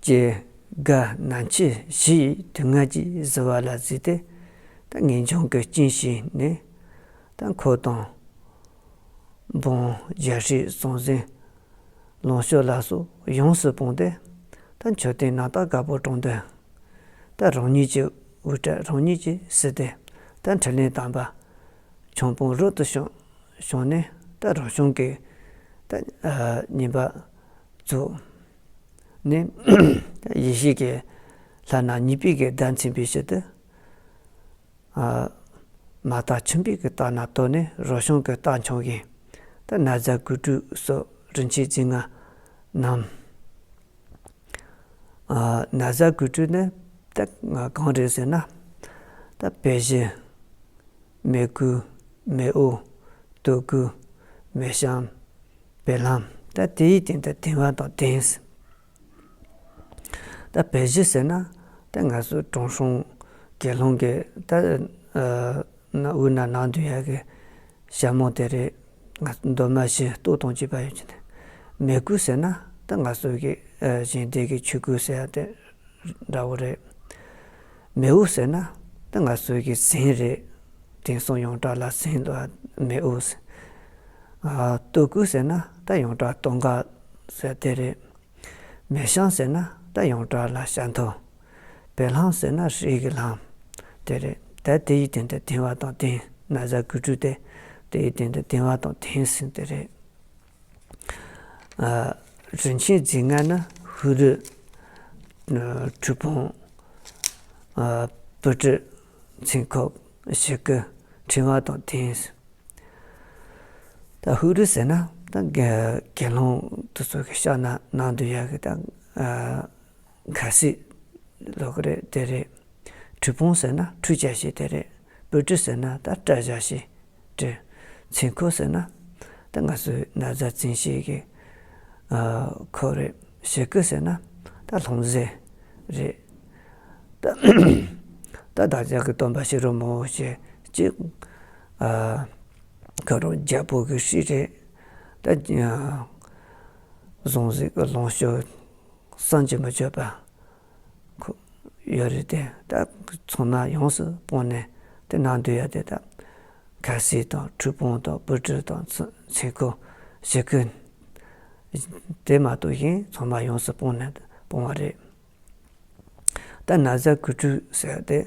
ཀྱེ་རྒ་ན་འཆི་བཞི་ཡི་དུས་ངན་གྱིས་གཟིར་བ་ལ་གཟིགས་ཏེ། ད་ངེས་འབྱུང་གི་རྐྱེན་བྱས་ནས། ད་འཁོར་དང་བོན་རྒྱལ་སྲས་སྲོང་བཙན་ལོངས་སྤྱོད་ལ་སོགས་ཡོངས་སུ་སྤངས་ཏེ། ད་མཆོད་རྟེན་རྣམ་དག་དཀར་པོ་དྲུང་དུ། ད་རང་ཉིད་ཀྱི་འུར་སྒྲ་རང་ཉིད་ཀྱིས་བསུས་ཏེ། ད་འཕྲིན་ལས་དམ་པ་ཆོམ་པོ་རབ་ཏུ་བྱུང་བྱུང་ནས། ད་རབ་བྱུང་གི་ད་ཨ་བསྙེན་པ་བཙུགས་ནས། ད་ཡེ་ཤེས་ཀྱི་ལྷ་སྣ་གཉིས་པའི་གི་བརྡ་མཚོན་པའི་ཕྱིར་དུ། ཨ་མ་དག་ཆེན་པོའི་གི་རྟགས་སྣ་བསྟན་ནས། རབ་བྱུང་གི་རྟགས་འཆང་གི་ད་ན་བཟའ་གོས་དྲུག་སོགས་རིན་ཆེན་རྫས་ལྔ་བསྣམས། ཨ་ན་བཟའ་གོས་དྲུག་ནི་ད་གང་རེད་ཟེར་ན། ད་བེ་གཞི། མེ་གོས། མེ་འོད། སྟོད་གོས། མེ་ཤམ། བེ་ལྷམ། ད་དེའི་སྟེང་དུ་དེངས་པ་དང་དེངས། ད་བེ་གཞི་ཟེར་ན། ད་ང་ཚོ་དྲང་སྲོང་དགེ་སློང་གི་ད་ཨ་ན་དབུས་ན་ནང་འདུས་ཡག་གི་ཞྭ་མོ་དེ་རེད། ང་ཚོ་མདོ་སྨད་བཞི་སྟོད་དང་བཅས་པ་ཡོད་ཀྱི་ནི། མེ་གོས་ཟེར་ན་ད་ང་ཚོ་གི་ཨ་གཞན་སྡེ་གི་ཆོས་གོས་ཟེར་ཡག་དེ་འདྲ་བོ་རེད། མེ་འོད་ཟེར་ན་ད་ང་ཚོ་གི་གཟན་རེད། དེང་སང་ཡོངས་གྲགས་ལ་གཟན་ལ་མེ་འོད་ཟེར། ཨ་སྟོད་གོས་ཟེར་ན་ད་ཡོངས་གྲགས་སྟོད་འགག་ཟེར་དེ་རེད། མེ་ཤམ་ཟེར་ན་ད་ཡོངས་གྲགས་ལ་ཤ་མཐོ། བེ་ལྷམ་ཟེར་ན་རས་ཀྱི་ལྷམ་དེ་རེད། ད་དེ་ཡི་སྟེང་དུ་དེངས་པ་དང་དེངས། ན་བཟའ་གོས་དྲུག་དེ་དེ་ཡི་སྟེང་དུ་དེངས་པ་དང་དེངས་ཟེར་དེ་རེད། ཨ་རིན་ཆེན་རྫས་ལྔ་ནི་ཕུག་རོན། ཨ་ཁྲུས་སྤོང་། ཨ་སྤོས་ཀྲི། མཚོན་ཁོག་ཞལ་སྐུ། ཕྲེང་བ་དང་དེངས། ད་ཕུག་རོན་ཟེར་ན་ད་དགེ་དགེ་སློང་དེ་ཚོ་གི་ཕྱག་ན་ནང་འདུས་ཡག་གི་ད་ཨ་ཁ་ཟས་ལོག་གི་རེད། དེ་རེད། ཁྲུས་སྤོང་ཟེར་ན་ཁྲུས་བྱ་ཞིག་དེ་རེད། སྤོས་ཀྲི་ཟེར་ན་ད་སྐྲ་བཞར་ཞིག་དེ། མཚོན་ཁོག་ཟེར་ན་ད་ང་ཚོའི་ན་བཟའ་བཙན་ཞིག་གི་ཨ་ཁོག་རེད། ཞལ་སྐུ་ཟེར་ན་ད་ལྷུང་བཟེད་རེད། ད་ད་བདག་ཅག་གི་སྟོན་པ་ཕྱི་རོལ་མ་འོངས་ཅན་གཅིག་ཨ་ཁོ་རང་རྒྱལ་པོ་གི་སྲས་རེད། ད་ཨ་གཟུངས་གཟིགས་ཀྱི་ལོངས་སྤྱོད་བསམ་གྱིས་མི་ཁྱབ་པ་ཁོ་ཡོད་རེད་དེ། ད་ཚང་མ་ཡོངས་སུ་སྤངས་ནས་དེ་ནང་འདུས་ཡག་དེ། ད་ཁ་ཟས་དང་ཁྲུས་སྤོང་དང་སྤོས་ཀྲི་དང་མཚོན་ཁོག་ཞལ་སྐུ་དེ་མ་གཏོགས་གཞན་ཚང་མ་ཡོངས་སུ་སྤངས་ནས་སྤངས་པ་རེད། ད་ན་བཟའ་གོས་དྲུག་ཟེར་ཏེ།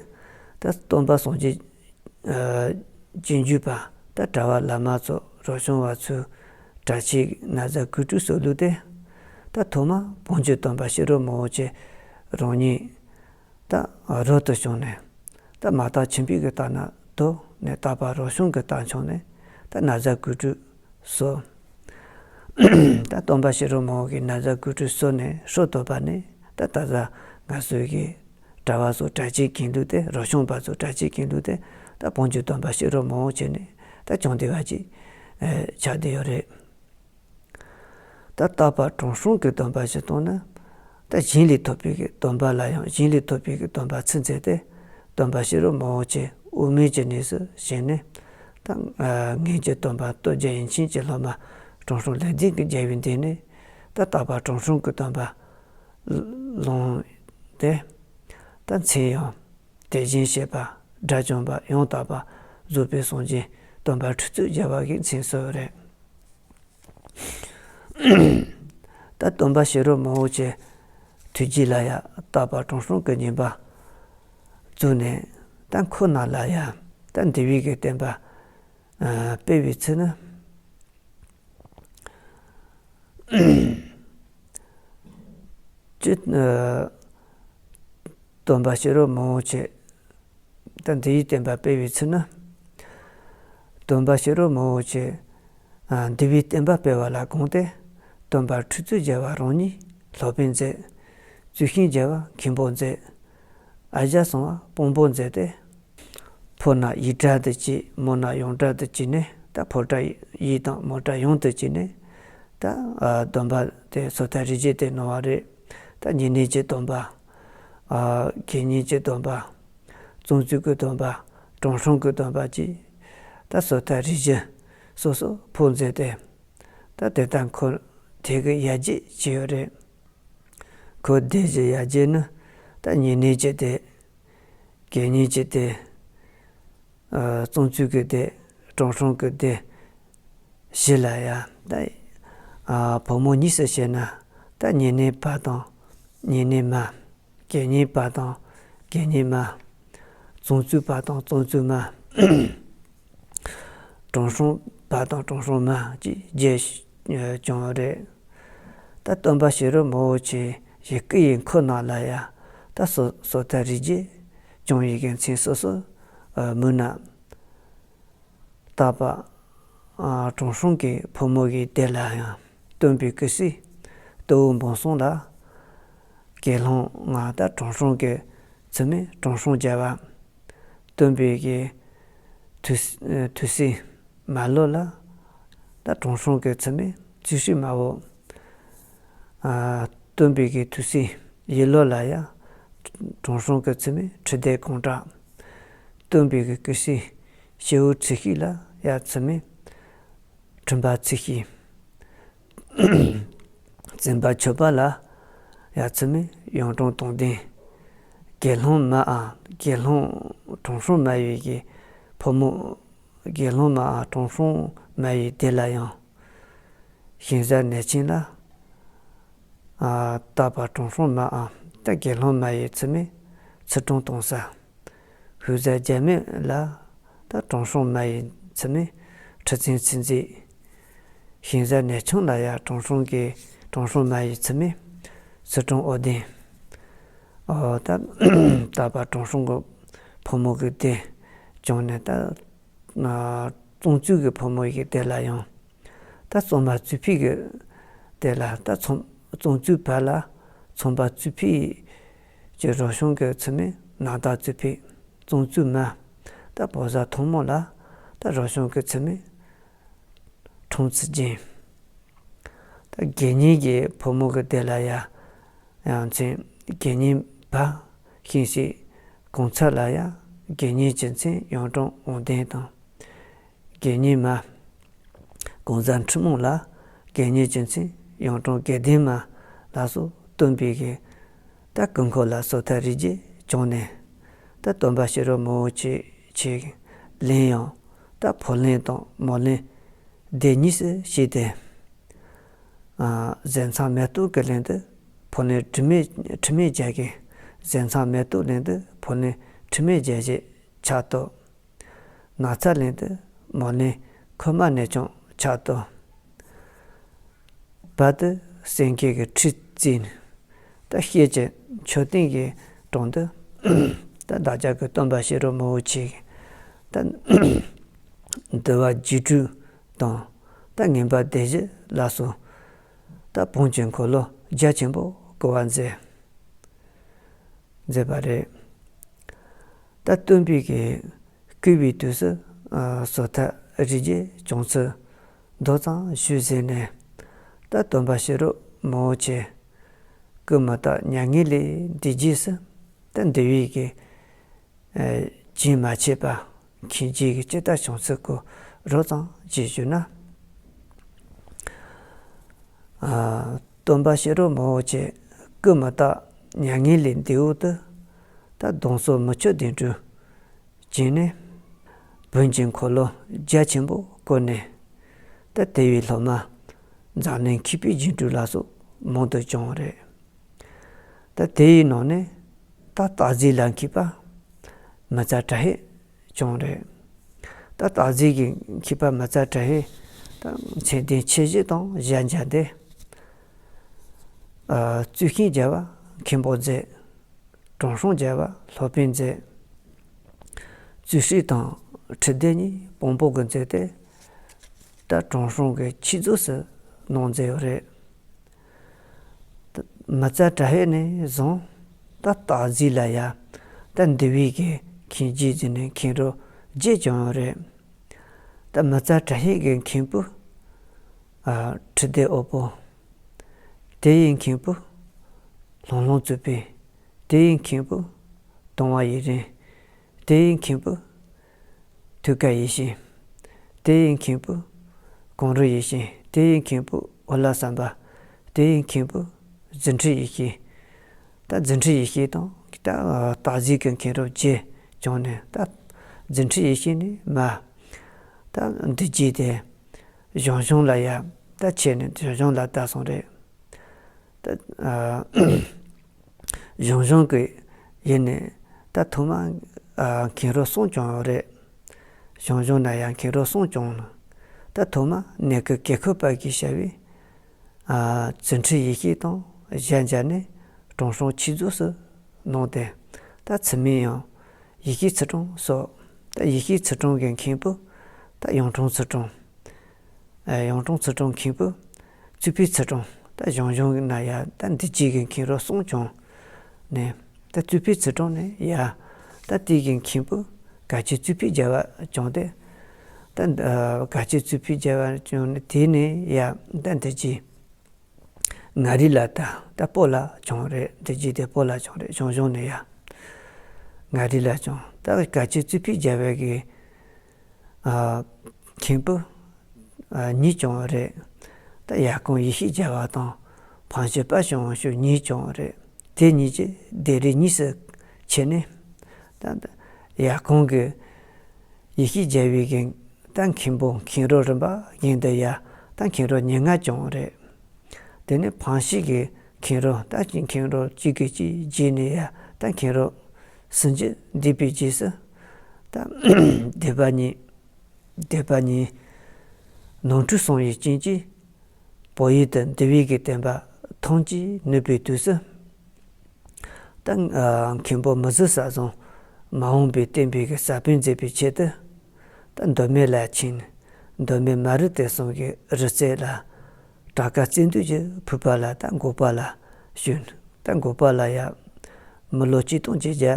ད་སྟོན་པ་སངས་རྒྱས་ཨ་རྗེས་འཇུག་པ་ད་གྲྭ་བ་བླ་མ་ཚོ་རབ་བྱུང་བ་ཚོས་གྲྭ་ཆས་ན་བཟའ་གོས་དྲུག་གསོལ་ལུགས་དེ། ད་ཐོག་མ་བོན་གྱི་སྟོན་པ་ཕྱི་རོལ་མ་འོངས་ཅན་རང་ཉིད་ད་རབ་ཏུ་བྱུང་ནས། ད་མ་དག་ཆེན་པོའི་གི་རྟགས་སྣ་ཐོབ་ནས། རྟག་པ་རབ་བྱུང་གི་རྟགས་འཆང་ནས་ད་ན་བཟའ་གོས་དྲུག་གསོལ། ད་སྟོན་པ་ཕྱི་རོལ་མ་འོངས་ཀྱི་ན་བཟའ་གོས་དྲུག་གསོལ་ནས་སྲོལ་བཏོད་པ་ནས། ད་ད་ལྟ་ང་ཚོའི་གི་གྲྭ་བ་ཚོ་གྲྭ་ཆས་གྱོན་ལུགས་དེ། རབ་བྱུང་པ་ཚོ་གྲྭ་ཆས་གྱོན་ལུགས་དེ། ད་བོན་གྱི་སྟོན་པ་ཕྱི་རོལ་མ་འོངས་ཅན་ནས་ད་བྱུང་བསྡད་པ་ཅིག་ཨ་ཆགས་བསྡད་ཡོད་རེད། ད་རྟག་པ་དྲང་སྲོང་གི་སྟོན་པ་ཞིག་བཏང་ན། ད་གཞན་ལས་ཐོབ་པའི་གི་སྟོན་པ་ལ་ཡང་གཞན་ལས་ཐོབ་པའི་གི་སྟོན་པ་ཚིག་མཛོད་དེ། སྟོན་པ་ཕྱི་རོལ་མ་འོངས་ཅན་དབུ་མའི་གི་གནས་སུ་བཞེངས་ནས། ད་ཨ་སྔོན་གྱི་སྟོན་པ་སྟོབས་རྒྱལ་ཡུམ་ཆེན་གྱི་སློབ་མ་དྲང་སྲོང་ལེགས་ལྡན་གྱི་རྒྱལ་བའི་མདུན་ནས། ད་རྟག་པ་དྲང་སྲོང་གི་སྟོན་པ་ལུང་སྟེ། ད་མཚན་ཡང་དེ་བཞིན་གཤེགས་པ་དགྲ་བཅོམ་པ་ཡང་དག་པ་རྫོགས་པའི་སངས་རྒྱས་སྟོན་པ་ཁྲི་གཙུག་རྒྱལ་བ་གི་མཚན་གསོལ་བ་རེད། ད་སྟོན་པ་ཕྱི་རོལ་མ་འོངས་ཀྱི་ཐུགས་རྗེ་ལ་ཡང་རྟག་པ་དྲང་སྲོང་གི་བསྙེན་པ་བཙུགས་ནས། ད་འཁོར་རྣམས་ལ་ཡང་ད་འདུལ་བའི་གི་བསྟན་པ་ཨ་སྤེལ་བའི་ཚུལ་ནི། སྤྱིར་ཨ་སྟོན་པ་ཕྱི་རོལ་མ་འོངས་ཀྱི་ད་འདུལ་བའི་བསྟན་པ་སྤེལ་བའི་ཚུལ་ནི། སྟོན་པ་ཕྱི་རོལ་མ་འོངས་ཀྱི་ཨ་འདུལ་བའི་བསྟན་པ་སྤེལ་བ་ལ་དགོངས་ཏེ། སྟོན་པ་ཁྲི་གཙུག་རྒྱལ་བ་རང་ཉིད་སློབ་དཔོན་མཛད། ཙུའུ་ཤིན་རྒྱལ་བ་མཁན་པོ་མཛད། ཨ་ཞང་གསང་བ་དཔང་པོ་མཛད་དེ། ཕོ་རྣམས་ཡིག་གྲྭ་དུ་བསྐྱོད། མོ་རྣམས་ཡོངས་གྲྭ་དུ་བསྐྱོད་ནས། ད་ཕོ་གྲྭ་ཡིག་དང་མོ་གྲྭ་ཡོངས་དུ་བསྐྱོད་ནས། ད་ཨ་སྡོམ་པ་དེ་སོ་ཐར་རིགས་བརྒྱད་དེ་གནང་བ་རེད། ད་ཉེ་གནས་ཀྱི་སྡོམ་པ། ཨ་དགེ་བསྙེན་གྱི་སྡོམ་པ། བརྩོན་འགྲུས་ཀྱི་སྡོམ་པ། དྲང་སྲོང་གི་སྡོམ་པ་བཅས། ད་སོ་ཐར་རིགས་བཞི་སོ་སོ་ཕོག་མཛད་དེ། ད་དེ་ལྟར་འཁོར་དེ་གི་ཡ་གྱལ་བྱས་ཡོད་རེད། འཁོར་དེ་བཞི་ཡ་གྱལ་ནི། ད་ཉེ་གནས་ཀྱི་སྡེ། དགེ་བསྙེན་གྱི་སྡེ། ཨ་བརྩོན་འགྲུས་ཀྱི་སྡེ། དྲང་སྲོང་གི་སྡེ་བཞི་ལ་ཡང་ད་ཨ་ཕོ་མོ་གཉིས་སུ་ཕྱེ་ན། ད་ཉེ་གནས་པ་དང་ཉེ་གནས་མ། དགེ་བསྙེན་པ་དང་དགེ་བསྙེན་མ། བརྩོན་འགྲུས་པ་དང་བརྩོན་འགྲུས་མ། དྲང་སྲོང་བ་དང་དྲང་སྲོང་མ་གཅིག་བརྒྱད་བྱུང་བ་རེད། ད་སྟོན་པ་ཤེས་རབ་མང་པོ་ཆེ་ཞིག་སྐུ་ཡི་འཁོར་ནང་ལ་ཡང་ད་སོ་སོ་ཐར་རིགས་བརྒྱད་བྱུང་ཡི་གི་མཚན་སོ་སོ་མུན་ན། རྟག་པ་དྲང་སྲོང་གི་ཕོ་མོ་གི་སྡེ་ལ་ཡང་སྟོན་པའི་སྐུ་སྲས་སྟོད་འོག་འབུམ་གསུམ་ལ། དགེ་སློང་ང་ད་དྲང་སྲོང་གི་ཚུལ་མིན་དྲང་སྲོང་རྒྱལ་བ། སྟོན་པའི་གི་ཐུགས་ཐུགས་སྲས་མ་ལོ་ལ། ད་དྲང་སྲོང་གི་ཚུལ་མིན་ཐུགས་སྲས་མ་འོ། སྟོན་པའི་གི་ཐུགས་སྲས་ཡིད་བློ་ལ་ཡ། དྲང་སྲོང་གི་ཚུལ་མིན་ཁྲི་ལྡེ་གང་དྲག་སྟོན་པའི་གི་སྐུ་སྲས་སྤྱི་བོ་ཚིགས་ཤིག་ལ་ཡ་ཚུལ་མིན། སྤྲིན་པ་ཚིགས་ཤིག་བཙུན་པ་མཆོད་པ་ལ་ཡ་ཚུལ་མིན་ཡང་དྲང་དང་ལྡན། དགེ་སློང་མའམ་དགེ་སློང་དྲང་སྲོང་མ་ཡི་གི་ཕོ་མོ། དགེ་སློང་མའམ་དྲང་སྲོང་མ་ཡི་སྡེ་ལ་ཡང་། ཞིང་བཟའ་གནས་ཆེན་ལ། རྟག་པ་དྲང་སྲོང་མའམ་ད་དགེ་སློང་མ་ཡི་ཚུལ་མིན་ཚུལ་དྲང་གཏོང་ས། ཤུལ་བཟའ་རྒྱ་མེད་ལ་ད་དྲང་སྲོང་མ་ཡི་ཚུལ་མིན་ཁྲི་བཙན་ཚུལ་མཛེས། ཞིང་བཟའ་གནས་ཆུང་ལ་ཡ་དྲང་སྲོང་གི་དྲང་སྲོང་མ་ཡི་ཚུལ་མིན་ཚུལ་དྲང་འོད་ལྡན། ཨོ་ད་རྟག་པ་དྲང་སྲོང་གི་ཕོ་མོ་གི་སྡེ་བྱུང་ནས་ད་བཙུན་མོ་གི་ཕོ་མོ་ཡི་སྡེ་ལ་ཡང་། ད་བཙུན་མ་བཙུན་ཕོད་ཀྱི་དེ་ལ་ད་ཚོང་བཙུན་མོའི་བར་ལ་ཚོང་པ་བཙུན་ཕོད་ཀྱི་རོགས་བྱུང་གི་ཚུལ་མིན་ནང་ལྟར་བཙུན་ཕོད་བཙུན་མོ་མ། ད་བུ་བཟའ་ཐུན་མོང་ལ་ད་རོགས་བྱུང་གི་ཚུལ་མིན་ཁྲོམ་ཚུལ་ཅན། ད་དགེ་བསྙེན་གྱི་ཕོ་མོ་གི་སྡེ་ལ་ཡ་ཡང་མཚན་དགེ་བསྙེན་བ་ཤིང་སྲིད་གོང་ཚད་ལ་ཡ་དགེ་བསྙེན་གྱི་མཚན་ཡང་དྲང་འོད་ལྡན་དང་། དགེ་བསྙེན་མ། གང་ཟག་ཁྲི་མོང་ལ་དགེ་བསྙེན་གྱི་མཚན་ཡང་དྲང་དགེ་ལྡན་མ་ལ་སོགས་སྟོན་པའི་གི་ད་སྐུ་འཁོར་ལ་སོ་ཐར་རིགས་བརྒྱད་བྱུང་ནས། ད་སྟོན་པ་ཤེས་རབ་མང་པོ་ཆེ་ཆེ་ལེན་ཡང་ད་ཕོ་ལེན་དང་མོ་ལེན་སྡེ་གཉིས་སུ་ཕྱེ་སྟེ། ཨ་ཟས་མཚམས་མེ་ཏོག་གི་ལན་དུ་ཕོ་ལེན་དྲི་མེད་དྲི་མེད་བརྒྱད་ཀྱི་ཟས་མཚམས་མེ་ཏོག་ལན་དུ་ཕོ་ལེན་དྲི་མེད་བརྒྱད་ཅེས་ཕྱག་བཏབ། ནགས་ཚལ་གླིང་དུ་མོ་ནི་ཁོལ་མ་ནས་ཀྱང་ཆགས་ཏོ། བར་དུ་སེང་གེ་གི་ཁྲི་བརྩིགས་ནས། ད་ཤེལ་གྱི་མཆོད་རྟེན་གྱི་དྲུང་དུ། ད་བདག་ཅག་གི་སྟོན་པ་ཤེས་རབ་མང་པོ་ཆེ་གི་ད་འདུལ་བ་རྒྱས་སྤྲོས་དང་། ད་ངན་པ་སྡེ་བཞི་ལ་སོགས། ད་བོན་གྱི་འཁོར་ལོ་རྒྱ་ཆེན་པོ་བསྐོར་བ་མཛད། མཛད་པ་རེད། ད་སྟོན་པའི་གི་བསྐུལ་བའི་དུས་སུ་སོ་ཐར་རིགས་བརྒྱད་བྱུང་ཚུལ་མདོ་ཙམ་ཞུས་ཟིན་ནས། ད་སྟོན་པ་ཤེས་རབ་མང་པོ་ཆེ་སྐུ་མི་རྟག་མྱ་ངན་ལས་འདས་རྗེས་སུ། ད་འདུལ་བའི་གི་རྒྱུན་མ་ཆད་པ་མཁྱེན་རྒྱའི་གི་ཇི་ལྟར་བྱུང་ཚུལ་སྐོར་རོབ་ཙམ་ཅིག་ཞུས་ན། སྟོན་པ་ཤེས་རབ་མང་པོ་ཆེ་སྐུ་མི་རྟག་མྱ་ངན་ལས་འདས་འོག་ཏུ། ད་གདོང་སོགས་མི་ཆོས་ལྡན་སྤྲུལ་བྱས་ནས། བོན་གྱི་འཁོར་ལོ་རྒྱ་ཆེན་པོ་བསྐོར་ནས། ད་དེ་བས་སློབ་མ་འཛམ་གླིང་མཁས་པའི་རྗེས་འགྲོ་ལ་སོགས་མང་དུ་བྱུང་བ་རེད། ད་དེའི་ནང་ནས་ད་སྟག་གཟིག་ལ་མཁས་པ་མི་རྩ་བྲལ་ཧེ་བྱུང་རེད། ད་སྟག་གཟིག་གི་མཁས་པ་མི་རྩ་བྲལ་ཧེ་ད་མཚན་ལྡན་ཆེ་བཞི་དང་གཞལ་བྱ་འདས། ཨ་རྩོད་མཁན་རྒྱལ་བ་མཁན་པོ་མཛད། དྲང་སྲོང་རྒྱལ་བ་སློབ་དཔོན་མཛད། རྩོད་སྲེག་དང་ཁྲི་ལྡེ་གཉིས་དཔང་པོ་གི་མཛད་དེ། ད་དྲང་སྲོང་གི་ཆིག་རྫོགས་སུ་གནང་མཛད་ཡོད་རེད། མི་རྩ་བྲལ་ཧེ་ནས་བཟུང་ད་སྟག་གཟིག་ལ་ཡ་ད་འདུལ་བའི་གི་མཁན་རྗེ་ཟེར་ནས་མཁན་རབས་བརྒྱད་བྱུང་ཡོད་རེད། ད་མི་རྩ་བྲལ་ཧེ་གི་མཁན་པོ་ཨ་ཁྲི་ལྡེ་དབུལ་པོ། དེ་ཡི་མཁན་པོ་ལྷུང་ལྷུང་རྩོད་པའི། དེ་ཡི་མཁན་པོ་དུང་བ་ཡུན་རིང་། དེ་ཡི་མཁན་པོ་ཐུའུ་བཀྭན་ཡེ་ཤེས། དེ་ཡི་མཁན་པོ་གངས་རི་ཡེ་ཤེས། དེ་ཡི་མཁན་པོ་འོ་ལ་བསམ་པ། དེ་ཡི་མཁན་པོ་རྫུ་འཕྲུལ་ཡེ་ཤེས། ད་རྫུ་འཕྲུལ་ཡེ་ཤེས་དང་ད་སྟག་གཟིག་གི་མཁན་རབས་བརྒྱད་བྱུང་ནས། ད་རྫུ་འཕྲུལ་ཡེ་ཤེས་ནི་མ་ད་འདུལ་བྱེད་དེ་གཞུང་གཞུང་ལ་ཡ་ད་ཆས་ནས་གཞུང་གཞུང་ལ་བཏགས་སོང་རེད། ད་ཨ་གཞུང་གཞུང་གི་ཡིན་ནས་ད་ཐོག་མ་ཨ་མཁན་རབས་གསུམ་བྱུང་ཡོད་རེད། ཞང་ཞུང་ན་ཡང་མཁན་རབས་གསུམ་བྱོན། ད་ཐོག་མ་ནེ་ཀ་ཀེ་ཁོ་པ་གིས་བྱ་བའི་ཨ་ཙི་ཁྲི་ཡེ་ཤེས་དང་ཞལ་མཇལ་ནས་དྲང་སྲོང་ཆོས་མཛོད་སུ་གནང་སྟེ། ད་ཚུལ་མིན་ཡང་ཡེ་ཤེས་ཚུལ་ཁྲིམས་སོགས། ད་ཡེ་ཤེས་ཚུལ་ཁྲིམས་ཀྱི་མཁན་པོ་ད་གཡུང་དྲུང་ཚུལ་ཁྲིམས། ཨ་གཡུང་དྲུང་ཚུལ་ཁྲིམས་མཁན་པོ་རྩོད་པའི་ཚུལ་ཁྲིམས། ད་ཞང་ཞུང་ན་ཡ་ད་འདི་རྗེས་ཀྱི་མཁན་རབས་གསུམ་བྱོན་ནས། ད་རྩོད་པའི་ཚུལ་ཁྲིམས་ནས་ཡ་ད་དེ་གི་མཁན་པོ་ག་ཅི་རྩོད་པའི་རྒྱལ་བ་བྱོན་ཏེ། ད་ཨ་ག་ཅི་རྩོད་པའི་རྒྱལ་བ་བྱོན་ནས། དེ་ནས་ཡ་ད་འདི་རྗེས་མངའ་རིས་ལ་ད་ད་སྤོ་ལ་བྱོན་རེད། འདི་རྗེས་དེ་སྤོ་ལ་བྱོན་རེད། ཞང་ཞུང་ནས་ཡ་མངའ་རིས་ལ་བྱོན། ད་ག་ཅི་རྩོད་པའི་རྒྱལ་བའི་གི་ཨ་མཁན་པོ་ཨ་གཉིས་བྱུང་བ་རེད། ད་ཡར་ཁོང་ཡེ་ཤེས་རྒྱལ་བ་དང་འཕང་ཤི་པ་ཞང་ཞུང་གཉིས་བྱུང་བ་རེད། དེ་གཉིས་ཀྱིས་སྡེ་རིགས་གཉིས་སུ་ཕྱེ་ནས། ད་ཡར་ཁོང་གི་ཡེ་ཤེས་རྒྱལ་བའི་གི་ད་མཁན་པོ་མཁན་རབས་རིམ་པ་བཞིན་དུ་ཡ་ད་མཁན་རབས་ཉེར་ལྔ་བྱུང་བ་རེད། དེ་ནས་འཕང་ཤི་གི་མཁན་རབས་ད་ཅི་མཁན་རབས་གཅིག་གི་གཅིག་རྗེས་ནས་ཡ་ད་མཁན་རབས་སུམ་ཅུ་འདས་པའི་རྗེས་སུ། ད་སྡེ་པ་གཉིས། སྡེ་པ་གཉིས། ནོར་འཁྲུལ་སོང་བའི་རྐྱེན་གྱིས་བོད་ཡུལ་དུ་འདུལ་བའི་གི་བསྟན་པ་ཐམས་ཅད་ནུབ་པའི་དུས་སུ། ད་ཨ་མཁན་པོ་མི་བཟོད་ས་བཟང་མ་འོངས་པའི་བསྟན་པའི་གི་ས་བོན་འཛིན་པའི་ཆེད་དུ། ད་མདོ་སྨད་ལ་ཕྱིན། མདོ་སྨད་མ་རུ་དེ་གསུམ་གྱི་རི་རྩེ་ལ་གྲྭ་ཁ་རྩེ་འདོད་ཀྱི་ཕུག་པ་ལ་ད་འགོག་པ་ལ་བྱོན། ད་འགོག་པ་ལ་ཡ་མི་ལོ་གཅིག་སྟོང་བརྒྱད་བརྒྱ་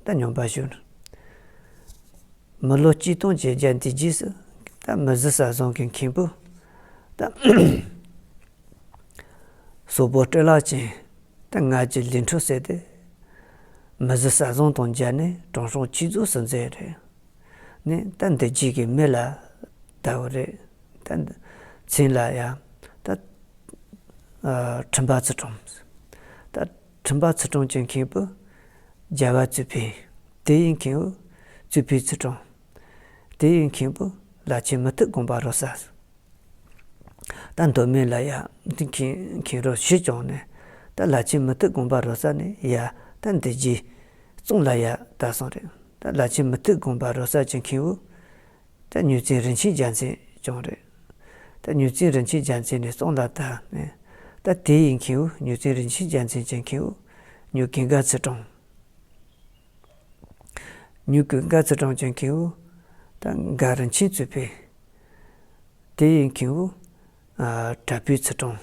ད་སྙོམས་པར་བཞུགས། མི་ལོ་གཅིག་སྟོང་བརྒྱད་བརྒྱ་འདིའི་རྗེས་སུ་ད་མི་བཟོད་ས་བཟང་གི་མཁན་པོ་ད་སོག་པོ་སྤྲེལ་ལག་ཅན་ད་ང་གི་ལས་འཕྲོ་ཟད་དེ། མི་བཟོད་ས་བཟང་དང་མཇལ་ནས་དྲང་སྲོང་ཆོས་མཛོད་སུ་མཛད་རེད། ནས་ད་འདི་རྗེས་ཀྱི་མི་ལ་ད་བ་རེད། ད་མཚན་ལ་ཡང་ད་ཨ་ཁྲིམས་པ་ཚུལ་ཁྲིམས། ད་ཁྲིམས་པ་ཚུལ་ཁྲིམས་ཀྱི་མཁན་པོ་རྒྱལ་བ་རྩོད་པའི། དེ་ཡི་མཁན་པོ་རྩོད་པའི་ཚུལ་ཁྲིམས། དེ་ཡི་མཁན་པོ་ལ་ཆེན་མུ་ཐུད་དགོན་པ་རོ་ས། ད་མདོ་སྨད་ལ་ཡ་འདི་མཁན་མཁན་རབས་བཞི་བྱུང་ནས། ད་ལ་ཆེན་མུ་ཐུད་དགོན་པ་རོ་ས་ནས་ཡ་ད་འདི་རྗེས་གཙང་ལ་ཡ་ད་སོང་རེད། ད་ལ་ཆེན་མུ་ཐུད་དགོན་པ་རོ་ས་ཀྱི་མཁན་པོ་ད་མྱུར་མཚན་རིན་ཆེན་རྒྱལ་མཚན་བྱུང་རེད། ད་མྱུར་མཚན་རིན་ཆེན་རྒྱལ་མཚན་ནས་གཙང་ལ་ད་ནས། ད་དེ་ཡི་མཁན་པོ་མྱུར་མཚན་རིན་ཆེན་རྒྱལ་མཚན་གྱི་མཁན་པོ་མྱུར་གན་དགའ་ཚུལ་ཁྲིམས། མྱུར་གན་དགའ་ཚུལ་ཁྲིམས་ཀྱི་མཁན་པོ་ད་དགའ་རིན་ཆེན་རྩོད་པའི། དེ་ཡི་མཁན་པོ་ཨ་གྲགས་པའི་ཚུལ་ཁྲིམས།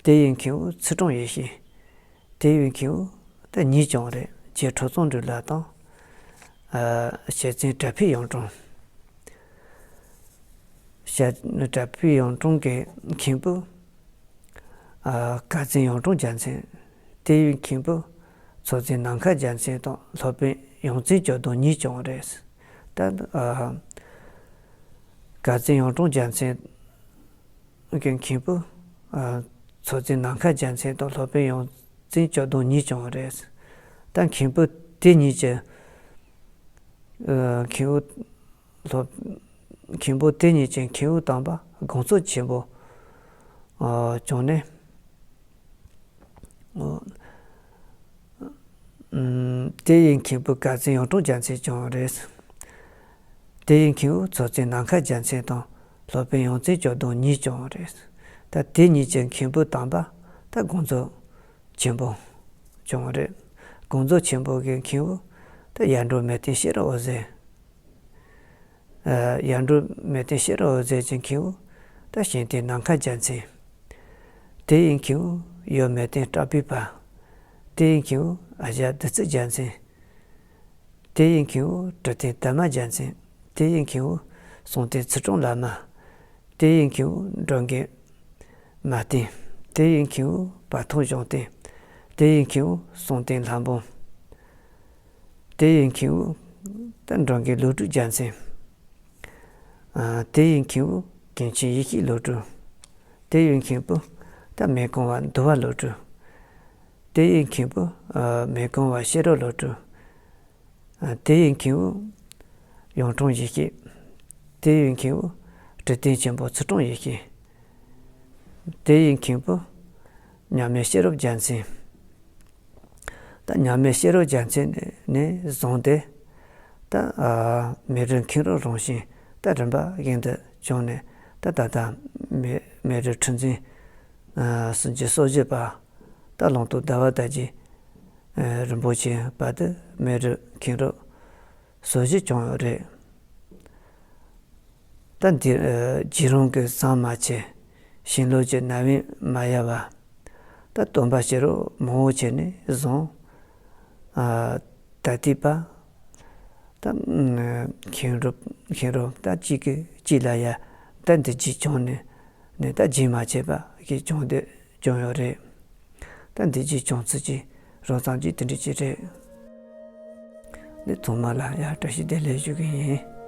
དེ་ཡི་མཁན་པོ་ཚུལ་ཁྲིམས་ཡེ་ཤེས། དེ་ཡི་མཁན་པོ་ད་གཉིས་བྱུང་རེད། རྗེ་ཁྲི་སྲོང་ལྡེ་ལ་དང་། ཨ་ཞེ་ཚན་གྲགས་པའི་གཡུང་དྲུང་། ཞེ་གྲགས་པའི་གཡུང་དྲུང་གི་མཁན་པོ་ཨ་སྐལ་ལྡན་གཡུང་དྲུང་རྒྱལ་མཚན། དེ་ཡི་མཁན་པོ་ཚོགས་ལྡན་ནམ་མཁའ་རྒྱལ་མཚན་དང་སློབ་དཔོན་ཡོངས་འཛིན་སྐྱོ་གདུང་གཉིས་བྱུང་རེད། ད་ཨ་སྐལ་ལྡན་གཡུང་དྲུང་རྒྱལ་མཚན་གྱི་མཁན་པོ་ཨ་ཚོགས་ལྡན་ནམ་མཁའ་རྒྱལ་མཚན་དང་སློབ་དཔོན་ཡོངས་འཛིན་སྐྱོ་གདུང་གཉིས་བྱུང་བ་རེད། ད་མཁན་པོ་དེ་གཉིས་ཀྱི་ཨ་མཁན་པོ་སློབ་མཁན་པོ་དེ་གཉིས་ཀྱི་མཁན་པོ་དམ་པ་དགོངས་རྫོགས་ཆེན་པོ་ཨ་བྱུང་ནས། ཨོ། ཨམ། དེ་ཡི་མཁན་པོ་སྐལ་ལྡན་གཡུང་དྲུང་རྒྱལ་མཚན་བྱུང་བ་རེད། དེ་ཡི་མཁན་པོ་ཚོགས་ལྡན་ནམ་མཁའ་རྒྱལ་མཚན་དང་སློབ་དཔོན་ཡོངས་འཛིན་སྐྱོ་གདུང་གཉིས་བྱུང་བ་རེད། ད་དེ་གཉིས་ཀྱི་མཁན་པོ་དམ་པ་ད་དགོངས་རྫོགས་ཆེན་པོ་བྱུང་བ་རེད། དགོངས་རྫོགས་ཆེན་པོ་གི་མཁན་པོ་ད་ཡར་འབྲོག་མལ་སྟན་ཤེས་རབ་འོད་ཟེར། ཨ་ཡར་འབྲོག་མལ་སྟན་ཤེས་རབ་འོད་ཟེར་གྱི་མཁན་པོ་ད་ཞིང་སྟེང་ནམ་མཁའ་རྒྱལ་མཚན། དེ་ཡི་མཁན་པོ་ཡུལ་མལ་སྟན་སྐྲག་པའི་བ། དེ་ཡི་མཁན་པོ་ཨ་ཞང་བདུད་རྩི་རྒྱལ་མཚན། དེ་ཡི་མཁན་པོ་གྲུ་སྟེང་དར་མ་རྒྱལ་མཚན། དེ་ཡི་མཁན་པོ་གསུང་སྟེང་ཚུལ་ཁྲིམས་བླ་མ། དེ་ཡི་མཁན་པོ་འགྲོ་མགོན་མ་བསྟེན། དེ་ཡི་མཁན་པོ་བར་ཐུང་གཞུང་བསྟེན། དེ་ཡི་མཁན་པོ་གསུང་སྟེང་ལྷ་འབུམ། དེ་ཡི་མཁན་པོ་ད་འགྲོ་མགོན་ལོ་དྲུག་རྒྱལ་མཚན། ཨ་དེ་ཡི་མཁན་པོ་གིང་ཆེན་ཡེ་ཤེས་ལོ་དྲུག། དེ་ཡི་མཁན་པོ་ད་མི་ཁོང་བ་འདུལ་བ་ལོ་དྲུག། དེ་ཡི་མཁན་པོ་ཨ་མི་ཁོང་བ་ཤེས་རབ་ལོ་དྲུག། ཨ་དེ་ཡི་མཁན་པོ་གཡུང་དྲུང་ཡེ་ཤེས། དེ་ཡི་མཁན་པོ་གྲུ་སྟེང་ཆེན་པོ་ཚུལ་ཁྲིམས་ཡེ་ཤེས། དེ་ཡི་མཁན་པོ་མཉམ་མེད་ཤེས་རབ་རྒྱལ་མཚན། ད་མཉམ་མེད་ཤེས་རབ་རྒྱལ་མཚན་ནས་བཟུང་སྟེ། ད་ཨ་མེ་རི་མཁན་རབས་རང་བཞིན་ད་རིམ་པ་བཞིན་དུ་བྱུང་ནས། ད་ད་ལྟ་མེ་མེ་རི་ཁྲི་འཛིན་ཨ་སུམ་ཅུ་སོ་བཞི་པ་ད་ལུང་རྟོགས་ཟླ་བ་དར་རྒྱས་ཨ་རིན་པོ་ཆེ་བར་དུ་མེ་རི་མཁན་རབས་སོ་བཞི་བྱུང་ཡོད་རེད། ད་འདི་ཨ་རྗེ་རང་གི་གཙང་མ་ཆེ། ཤིང་ལོ་ཀྱི་རྣམ་དབྱེ་མ་ཡལ་བ། ད་སྟོན་པ་ཕྱི་རོལ་མང་པོ་བྱས་ནས་བཟུང་། ཨ་ད་ལྟའི་བར་ད་མཁན་རབས་མཁན་རབས་ད་གཅིག་གིས་གཅིག་ལ་ཡ་ད་འདི་རྗེས་བྱུང་ནས་ནས་ད་རྗེས་མ་ཆད་པ་ཞིག་བྱུང་སྟེ་བྱུང་ཡོད་རེད། ད་འདི་རྗེས་བྱུང་ཚུལ་གྱི་རོབ་ཙམ་གྱིས་དེ་འདྲ་ཅིག་རེད། འདི་ཚང་མ་ལ་ཡ་བཀྲ་ཤིས་བདེ་ལེགས་ཞུ་གི་ཡིན།